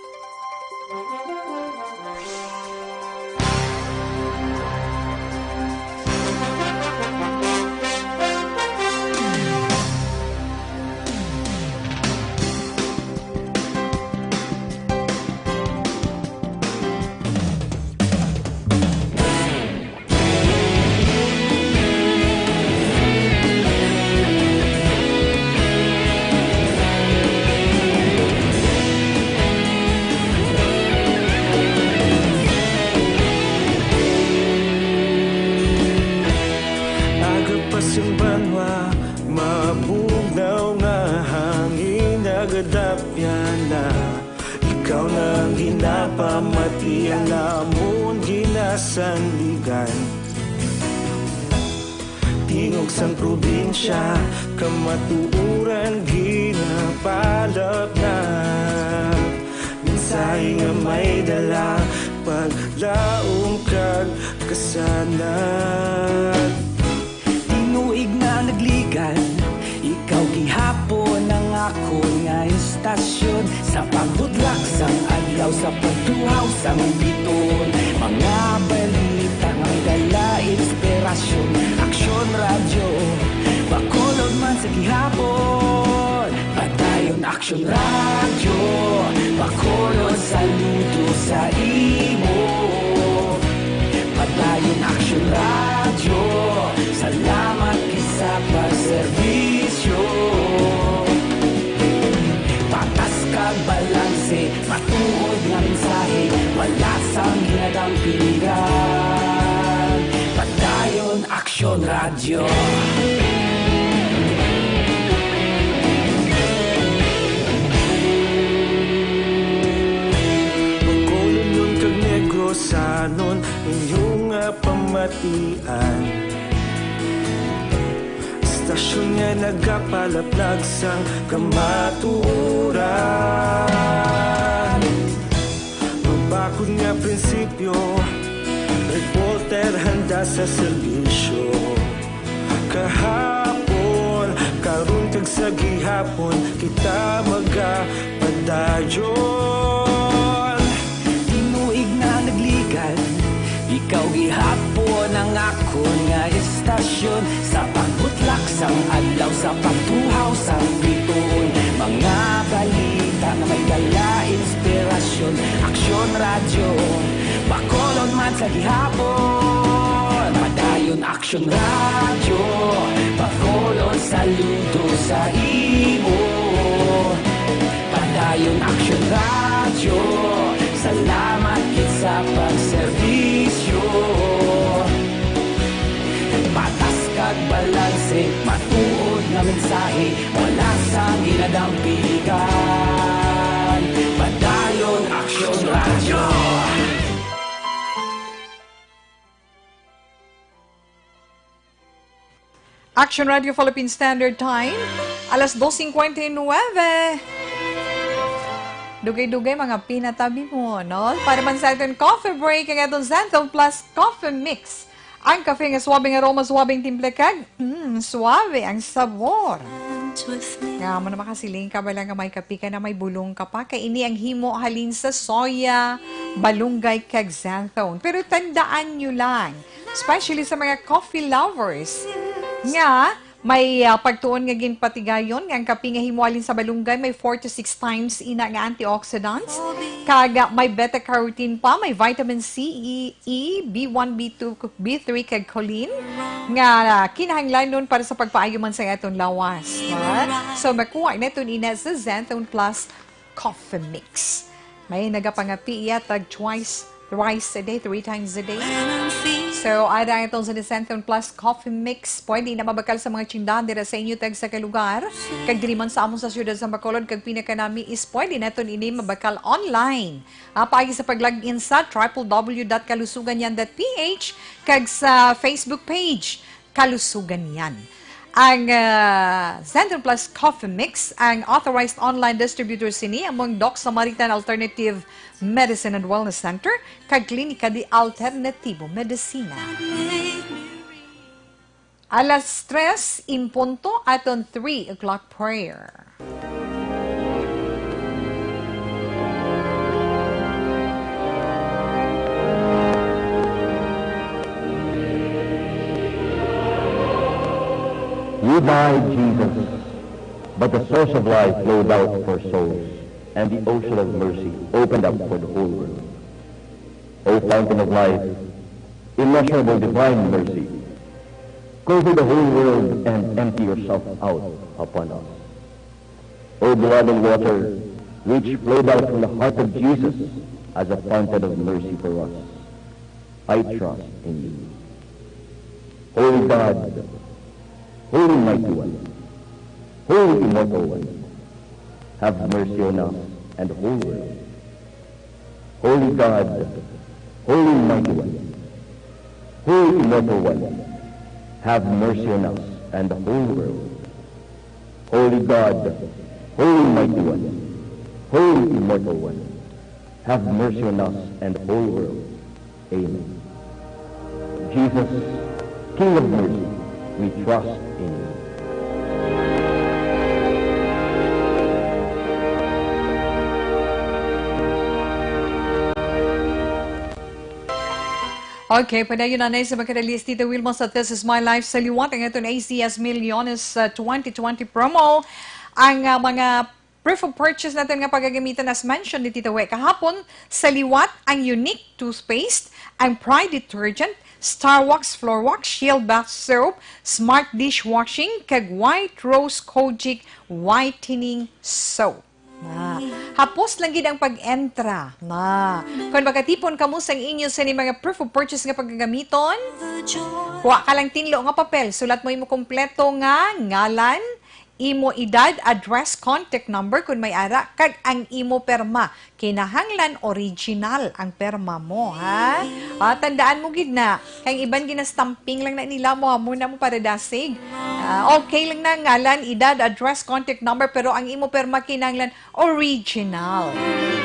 Aga pa sing banwa, mabugnaw nga hangin nagadapyan na. Ikaw na ang ginapamati, ang amon ginasandigan. Tingog sang probinsya, kamatuoran ginapalapnap. Mensahe nga may dala, paglaom kag kasanag. Tinuig na nagligan, ikaw gihapon ang akon nga istasyon. Sa pagbudlak sang adlaw, sa pagtuhaw sang bituon, mga balita nga may dala inspirasyon. Aksyon Radyo, Bacolod man sa gihapon. Padayon Aksyon Radyo, Bacolod, saludo sa imo. Padayon Aksyon Radyo, salamat gid sa pagserbisyo. Patas kag balanse, matuod nga mensahe, wala sang ginadampingan. Padayon Aksyon Radyo. Bacolodnon kag Negrosanon, inyo nga pamatian. Istasyon nga nagapalaplag sang kamatuoran. Mabakod nga prinsipyo, reporter handa sa serbisyo. Kahapon, karon kag sa gihapon, kita magapadayon. Tinuig na nagligan, ikaw gihapon ang akon nga istasyon. Sa pagbutlak sang adlaw, sa pagtuhaw sang bituon, mga balita nga may dala inspirasyon. Aksyon Radyo, Bacolod man sa gihapon. Padayon Aksyon Radyo, Bacolod, saludo sa imo. Padayon Aksyon Radyo, salamat gid sa pagserbisyo. Patas kag balanse, matuod nga mensahe, wala sang ginadampigan. Padayon Aksyon Radyo. Action Radio Philippine Standard Time, alas dos cincuenta y nueve. Dugay-dugay, mga pinatabi mo, no? Para man sa aton coffee break, ang aton Xanthone Plus Coffee Mix. Ang kape nga suabe nga aroma, suabe ang timpla, kag, mm, suabe ang sabor. Nga mo na makasiling ka, bala nga may kape ka na, may bulong ka pa. Kay ini ang himo halin sa soya, balunggay, kag xanthone. Pero tandaan nyo lang, especially sa mga coffee lovers, nga may, ah, pagtuon nga ginpatigayon nga ang kape nga himo halin sa balunggay may four to six times ina nga antioxidants, kag, ah, may beta-carotene pa, may vitamin C, E, E, B one, B two, B three, kag choline nga, ah, kinahanglanon para sa pagpaayo man sa aton lawas, ha? So, makuha naton ina sa Xanthone Plus Coffee Mix. May nagapangapi iya tag twice, thrice a day, three times a day. So, ada itong sa Xanthone Plus Coffee Mix. Pwede na mabakal sa mga tindahan dira sa inyo tag sa kalugar. Kag diri man sa amon sa siyudad sa Bacolod, kag pinakanami is pwede naton ini mabakal online. Ah, paagi sa pag-log in sa triple W dot kalusugan yan dot P H kag sa Facebook page, Kalusugan Yan. Ang, ah, Xanthone Plus Coffee Mix, ang authorized online distributor sini among Doc Samaritan Alternative Medicine and Wellness Center kag Klinika de Alternativo Medicina. Alas tres en punto, aton three o'clock prayer. You died, Jesus, but the source of life flowed out for souls, and the ocean of mercy opened up for the whole world. O fountain of life, immeasurable divine mercy, cover the whole world and empty yourself out upon us. O blood and water, which flowed out from the heart of Jesus as a fountain of mercy for us, I trust in you. Holy God, Holy Mighty One, Holy Immortal One, have mercy on us and the whole world. Holy God, Holy Mighty One, Holy Immortal One, have mercy on us and the whole world. Holy God, Holy Mighty One, Holy Immortal One, have mercy on us and the whole world. Amen. Jesus, King of mercy, we trust in you. Okay, padayon na sa makadalis dito, Wilma, sa This Is My Life. Sa liwat ang aton A C S Milyones, uh, twenty twenty promo. Ang, uh, mga proof of purchase natin nga pagagamitan, as mentioned ni Tita We kahapon, sa liwat ang Unique Toothpaste, ang Pride Detergent, Star Wax Floor Wax, Shield Bath Soap, Smart Dishwashing, kag White Rose Kojic Whitening Soap. Na. Hapos lang gid ang pag-entra. Na. Kung makatipon kamo sang inyo sini mga proof of purchase nga pagagamiton, kuha ka lang tinlo nga papel. Sulat mo imo kompleto nga ngalan, imo edad, address, contact number kung may ara, kag ang imo perma. Kinahanglan original ang perma mo, ha? Ah, tandaan mo gid na, kay iban ginastamping lang na nila mo, amo na mo para dasig. Ah, okay lang na ngalan, edad, address, contact number, pero ang imo perma kinahanglan original.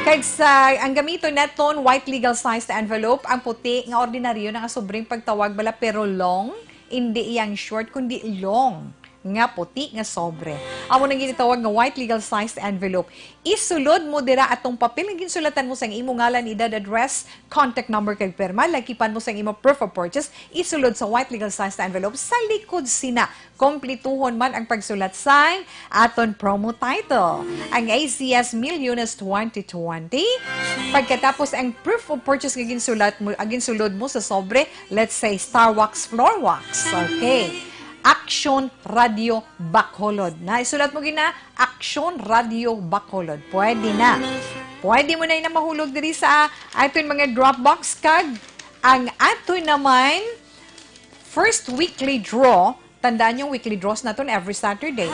Kag sa, ang gamiton naton, white legal sized envelope, ang puti nga ordinaryo na nga sobring pagtawag bala, pero long, hindi iyang short, kundi long nga puti nga sobre. Amo nang ginatawag nga white legal sized envelope. Isulod mo dira atong papel nga ginsulatan mo sang imo ngalan, edad, address, contact number kag perma. Lakipan mo sang imo proof of purchase. Isulod sa white legal sized envelope sa likod sina. Kompletuhon man ang pagsulat sang aton promo title, ang A C S Milyones twenty twenty. Pagkatapos ang proof of purchase nga ginsulat mo, ang ginsulod mo sa sobre, let's say, Star Wax Floor Wax. Okay. Action Radio Bacolod. Na, isulat mo gina, Action Radio Bacolod. Pwede na. Pwede mo na ina mahulog diri sa aton mga drop box kag ang aton naman first weekly draw. Tandaan yung weekly draws naton every Saturday.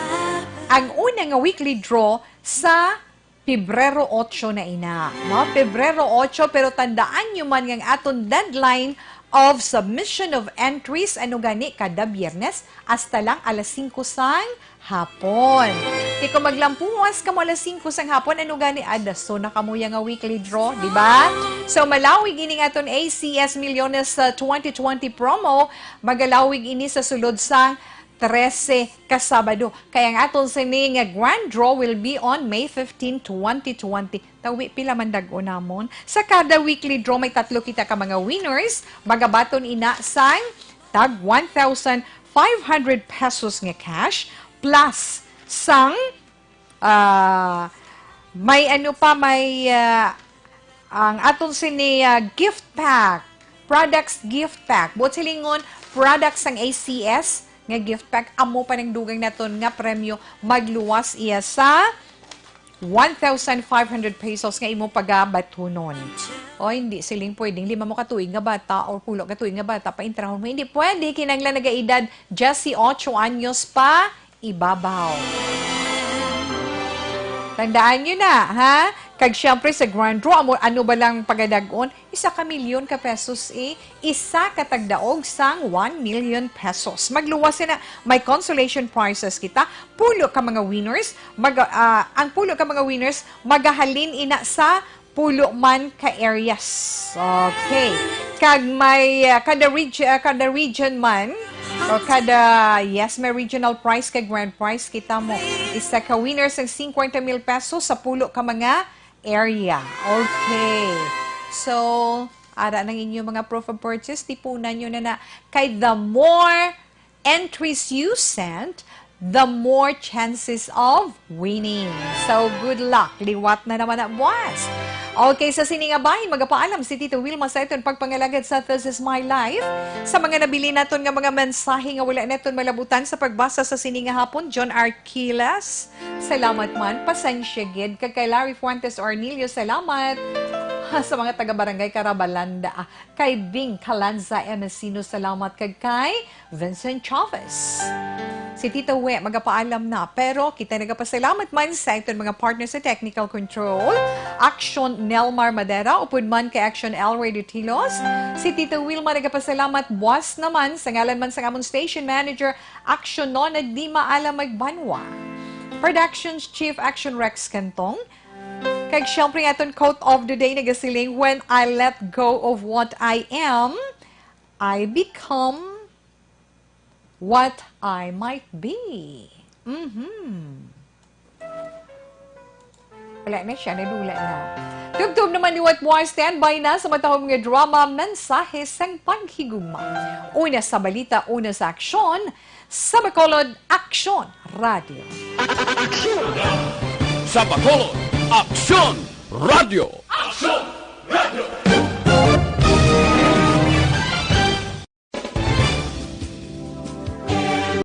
Ang una nga weekly draw sa Pebrero otso na ina. No? Pebrero otso, pero tandaan nyo man nga ang aton deadline of submission of entries, ano gani, kada Biyernes, hasta lang alas singko sang hapon. Di ko maglampuwas kamo alas singko sang hapon, ano gani, adaso na kamo ya nga weekly draw, di ba? So, malawig ining aton A C S Milyones, uh, twenty twenty promo, magalawig ini sa sulod sang trese ka Sabado. Kay ang aton sini nga grand draw will be on May fifteen, twenty twenty. Tawi, pila man dag-o namon. Sa kada weekly draw, may tatlo kita ka mga winners. Magabaton ina sang tag one thousand five hundred pesos nga cash, plus sang, ah, may ano pa, may, ah, ang aton sini, ah, gift pack. Products gift pack. Buot silingon, products sang A C S nga gift pack. Amo pa nang dugang naton nga premyo. Magluwas iya sa one thousand five hundred pesos nga imo pagabatunon. O, hindi siling pwedeng lima mo katuig nga bata or pulo katuig nga bata pa intrahon mo. Hindi pwede, kinanglan nagaedad diyesyocho anyos pa ibabaw. Tandaan nyo na, ha? Kag siyempre sa grand draw, amo, ano ba lang pagadag-on? Isa ka milyon ka pesos, eh. Isa ka tagdaog sang one million pesos. Magluwas sina, may consolation prizes kita. Pulo ka mga winners, mag, ah, ang pulo ka mga winners magahalin ina sa pulo man ka areas. Okay. Kag may, ah, kada reg-, ah, kada region man, o kada, yes, may regional prize kag grand prize kita mo. Isa ka winner sang fifty mil pesos sa pulo ka mga area. Okay. So, ara nang inyo mga proof of purchase, tipunan nyo na na. Kay the more entries you send, the more chances of winning. So, good luck. Liwat na naman na, boss. Okay, sa sini nga bahin, magapaalam si Tito Wilma sa iton pagpangalagad sa This Is My Life. Sa mga nabili naton nga mga mensahe nga wala naton malabutan sa pagbasa sa sini nga hapon, John Arquilas, salamat man. Pasensya gid. Kag kay Larry Fuentes Ornilio, salamat. Ha, sa mga taga Barangay Carabalanda, ah, kay Bing Calanza Enesino, salamat. Kag kay Vincent Chavez. Si Tito We, magapaalam na. Pero kita nagapasalamat man sa iton mga partner sa technical control, Action Nelmar Madera, upod man kay Action Elroy Dutilos. Si Tito Wilma nagapasalamat, buas naman, sa ngalan man sang amon station manager, Action Nona Dima Ala Magbanwa. Productions Chief Action Rex Cantong. Kag siyempre, aton quote of the day nagasiling, "When I let go of what I am, I become what I might be." Mhm. Wala na siya, nadula na. Tubtob naman liwat mo, standby na sa matahom nga drama, Mensahe sang Paghigugma. Una sa balita, una sa aksyon, sa Bacolod, Aksyon Radio. Aksyon! Sa Bacolod, Aksyon Radio. Aksyon Radio!